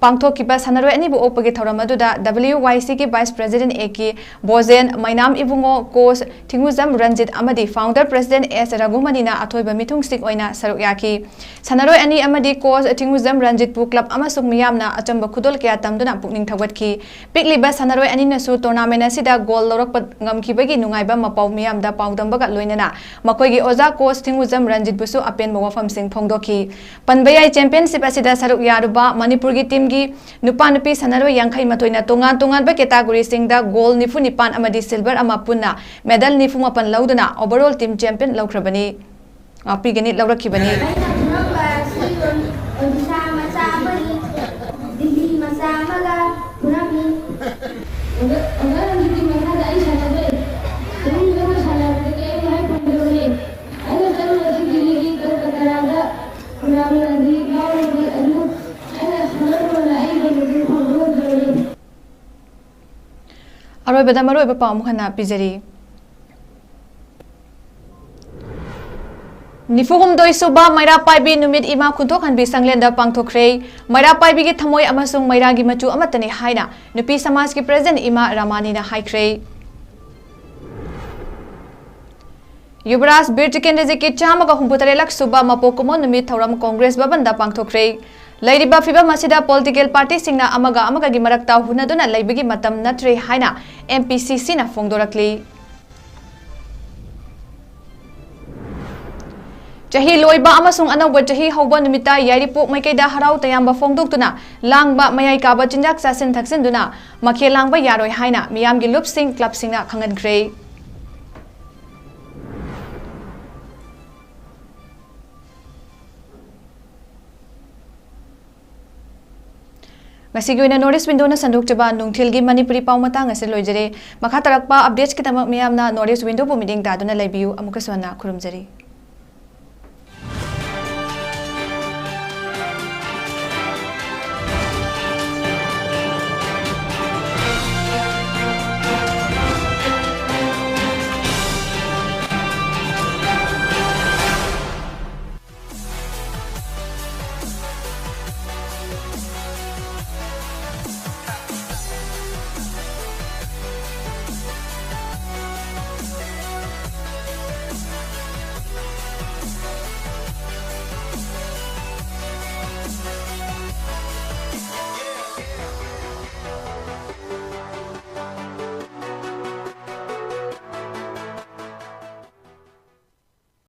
ꯄꯥꯡꯊꯣꯛꯈꯤꯕ ꯁꯥꯟꯅꯔꯣꯏ ꯑꯅꯤꯕꯨ ꯑꯣꯛꯄꯒꯤ ꯊꯧꯔꯝ ꯑꯗꯨꯗ WYCꯒꯤ Vice President A K ꯕꯣꯖꯦꯟ, ꯃꯩꯅꯥꯝ Ibungo, coach ꯊꯤꯡꯉꯨꯖꯝ Ranjit ꯑꯃꯗꯤ founder president S ꯔꯘꯨꯃꯅꯤꯅ ꯑꯊꯣꯏꯕ ꯃꯤꯊꯨꯡꯁꯤꯡ ꯑꯣꯏꯅ ꯁꯔꯨꯛ ꯌꯥꯈꯤ꯫ ꯁꯥꯟꯅꯔꯣꯏ ꯑꯅꯤ ꯑꯃꯗꯤ coach ꯊꯤꯡꯉꯨꯖꯝ ꯔꯟꯖꯤꯠꯄꯨ club ꯑꯃꯁꯨꯡ ꯃꯤꯌꯥꯝꯅ ꯑꯆꯝꯕ ꯈꯨꯗꯣꯜ ꯀꯌꯥ ꯇꯝꯗꯨꯅ ꯄꯨꯛꯅꯤꯡ ꯊꯧꯒꯠꯈꯤ꯫ ꯄꯤꯛꯂꯤꯕ ꯁꯥꯟꯅꯔꯣꯏ ꯑꯅꯤꯅꯁꯨ tournament ꯑꯁꯤꯗ gold ꯂꯧꯔꯛꯄ ꯉꯝꯈꯤꯕꯒꯤ ꯅꯨꯡꯉꯥꯏꯕ ꯃꯄꯥꯎ ꯃꯤꯌꯥꯝꯗ ꯄꯥꯎꯗꯝꯕꯒ ꯂꯣꯏꯅꯅ ꯃꯈꯣꯏꯒꯤ ꯑꯣꯖꯥ coach ꯊꯤꯡꯉꯨꯖꯝ ꯔꯟꯖꯤꯠꯄꯨꯁꯨ ꯑꯄꯦꯟꯕ ꯋꯥꯐꯝꯁꯤꯡ ꯐꯣꯡꯗꯣꯛꯈꯤ꯫ ꯄꯟꯕ ꯌꯥꯏ, championship ꯑꯁꯤꯗ ꯁꯔꯨꯛ ꯌꯥꯔꯨꯕ ꯃꯅꯤꯄꯨꯔꯒꯤ teamꯒꯤ ꯅꯨꯄꯥ ꯅꯨꯄꯤ ꯁꯥꯟꯅꯔꯣꯏ ꯌꯥꯡꯈꯩ ꯃꯥꯊꯣꯏꯅ ꯇꯣꯉꯥꯟ ꯇꯣꯉꯥꯟꯕ categoryꯁꯤꯡꯗ gold ꯅꯤꯐꯨ ꯅꯤꯄꯥꯟ ꯑꯃꯗꯤ silver ꯑꯃ ꯄꯨꯟꯅ medal ꯅꯤꯐꯨ ꯃꯥꯄꯟ ꯂꯧꯗꯨꯅ overall team champion ꯂꯧꯈ꯭ꯔꯕꯅꯤ꯫ ꯉꯥꯛꯄꯤꯒꯅꯤ ꯂꯧꯔꯛꯈꯤꯕꯅꯤ꯫ ꯑꯩꯅ ꯐꯨꯔꯝꯕ ꯑꯁꯤ ꯑꯣꯗꯤꯁꯥ ꯃꯆꯥ ꯑꯃꯅꯤ, ꯗꯤꯜꯂꯤ ꯃꯆꯥ ꯑꯃꯒ ꯐꯨꯔꯝꯃꯤ꯫ ꯑꯣꯖꯥ ꯔꯟꯖꯤꯠꯀꯤ ꯃꯈꯥꯗ ꯑꯩ ꯁꯥꯟꯅꯖꯩ꯫ ꯐꯨꯔꯝꯗꯨꯅ ꯁꯥꯟꯅꯕꯗ ꯀꯔꯤꯝ ꯍꯥꯏ ꯐꯪꯗꯕꯅꯤ꯫ ꯑꯩꯅ ꯆꯠꯂꯨꯔꯁꯤ ꯗꯤꯜꯂꯤꯒꯤ ꯀꯜꯀꯇꯥꯗ ꯈꯨꯔꯥꯡ ꯑꯗꯨ ꯌꯥꯎꯔꯤꯕ ꯑꯗꯨ ꯑꯩꯅ ꯁꯥꯟꯅꯔꯨꯕꯅ ꯑꯩꯒꯤ ꯃꯇꯦꯡ ꯐꯪꯕ ꯉꯝꯖꯕꯅꯤ꯫ ꯑꯔꯣꯏꯕꯗ ꯃꯔꯨꯑꯣꯏꯕ ꯄꯥꯎ ꯑꯃꯨꯛ ꯍꯟꯅ ꯄꯤꯖꯔꯤ꯫ ꯅꯤꯐꯨꯍꯨꯝꯗꯣꯏ ꯁꯨꯕ ꯃꯩꯔꯥ ꯄꯥꯏꯕꯤ ꯅꯨꯃꯤꯠ ꯏꯃꯥ ꯈꯨꯟꯊꯣꯛꯍꯟꯕꯤ ꯁꯪꯂꯦꯟꯗ ꯄꯥꯡꯊꯣꯛꯈ꯭ꯔꯦ꯫ ꯃꯩꯔꯥ ꯄꯥꯏꯕꯤꯒꯤ ꯊꯃꯣꯏ ꯑꯃꯁꯨꯡ ꯃꯩꯔꯥꯒꯤ ꯃꯆꯨ ꯑꯃꯠꯇꯅꯤ ꯍꯥꯏꯅ ꯅꯨꯄꯤ ꯁꯃꯥꯖꯀꯤ ꯄ꯭ꯔꯦꯁꯤꯗꯦꯟꯠ ꯏꯃꯥ ꯔꯥꯃꯥꯅꯤꯅ ꯍꯥꯏꯈ꯭ꯔꯦ꯫ ꯌꯨꯕꯔꯥꯖ ꯕꯤꯔ ꯇꯤꯀꯦꯟꯗ꯭ꯔꯖꯤꯠꯀꯤ ꯆꯥꯝꯃꯒ ꯍꯨꯝꯐꯨꯇꯔꯦꯠꯂꯛ ꯁꯨꯕ ꯃꯄꯣꯛ ꯀꯨꯝꯑꯣꯟ ꯅꯨꯃꯤꯠ ꯊꯧꯔꯝ ꯀꯣꯡꯒ꯭ꯔꯦꯁ ꯚꯕꯟꯗ ꯄꯥꯡꯊꯣꯛꯈ꯭ꯔꯦ꯫ ꯂꯩꯔꯤꯕ ꯐꯤꯕꯝ ꯑꯁꯤꯗ ꯄꯣꯂꯤꯇꯤꯀꯦꯜ ꯄꯥꯔꯇꯤꯁꯤꯡꯅ ꯑꯃꯒ ꯑꯃꯒꯒꯤ ꯃꯔꯛꯇ ꯍꯨꯟꯅꯗꯨꯅ ꯂꯩꯕꯒꯤ ꯃꯇꯝ ꯅꯠꯇ꯭ꯔꯦ ꯍꯥꯏꯅ ꯑꯦꯝ ꯄꯤ ꯁꯤ ꯁꯤꯅ ꯐꯣꯡꯗꯣꯔꯛꯂꯤ꯫ ꯆꯍꯤ ꯂꯣꯏꯕ ꯑꯃꯁꯨꯡ ꯑꯅꯧꯕ ꯆꯍꯤ ꯍꯧꯕ ꯅꯨꯃꯤꯠꯇ ꯌꯥꯏꯔꯤꯄꯣꯛ ꯃꯥꯏꯀꯩꯗ ꯍꯔꯥꯎ ꯇꯌꯥꯝꯕ ꯐꯣꯡꯗꯣꯛꯇꯨꯅ ꯂꯥꯡꯕ, ꯃꯌꯥꯏ ꯀꯥꯕ ꯆꯤꯟꯖꯥꯛ ꯆꯥꯁꯤꯟ ꯊꯛꯆꯤꯟꯗꯨꯅ ꯃꯈꯦꯜ ꯂꯥꯡꯕ ꯌꯥꯔꯣꯏ ꯍꯥꯏꯅ ꯃꯤꯌꯥꯝꯒꯤ ꯂꯨꯞꯁꯤꯡ, ꯀ꯭ꯂꯕꯁꯤꯡꯅ ꯈꯪꯍꯟꯈ꯭ꯔꯦ꯫ ꯉꯁꯤꯒꯤ ꯑꯣꯏꯅ ꯅꯣꯔꯠ ꯏꯁ ꯋꯤꯟꯗꯣꯅ ꯁꯟꯗꯣꯛꯆꯕ ꯅꯨꯡꯊꯤꯜꯒꯤ ꯃꯅꯤꯄꯨꯔꯤ ꯄꯥꯎ ꯃꯇꯥꯡ ꯑꯁꯤ ꯂꯣꯏꯖꯔꯦ꯫ ꯃꯈꯥ ꯇꯥꯔꯛꯄ ꯑꯞꯗꯦꯠꯁꯀꯤꯗꯃꯛ ꯃꯤꯌꯥꯝꯅ ꯅꯣꯔꯠ ꯏꯁ ꯋꯤꯟꯗꯣꯕꯨ ꯃꯤꯠꯌꯦꯡ ꯇꯥꯗꯨꯅ ꯂꯩꯕꯤꯌꯨ꯫ ꯑꯃꯨꯛꯀꯁꯨ ꯍꯟꯅ ꯈꯨꯔꯨꯝꯖꯔꯤ꯫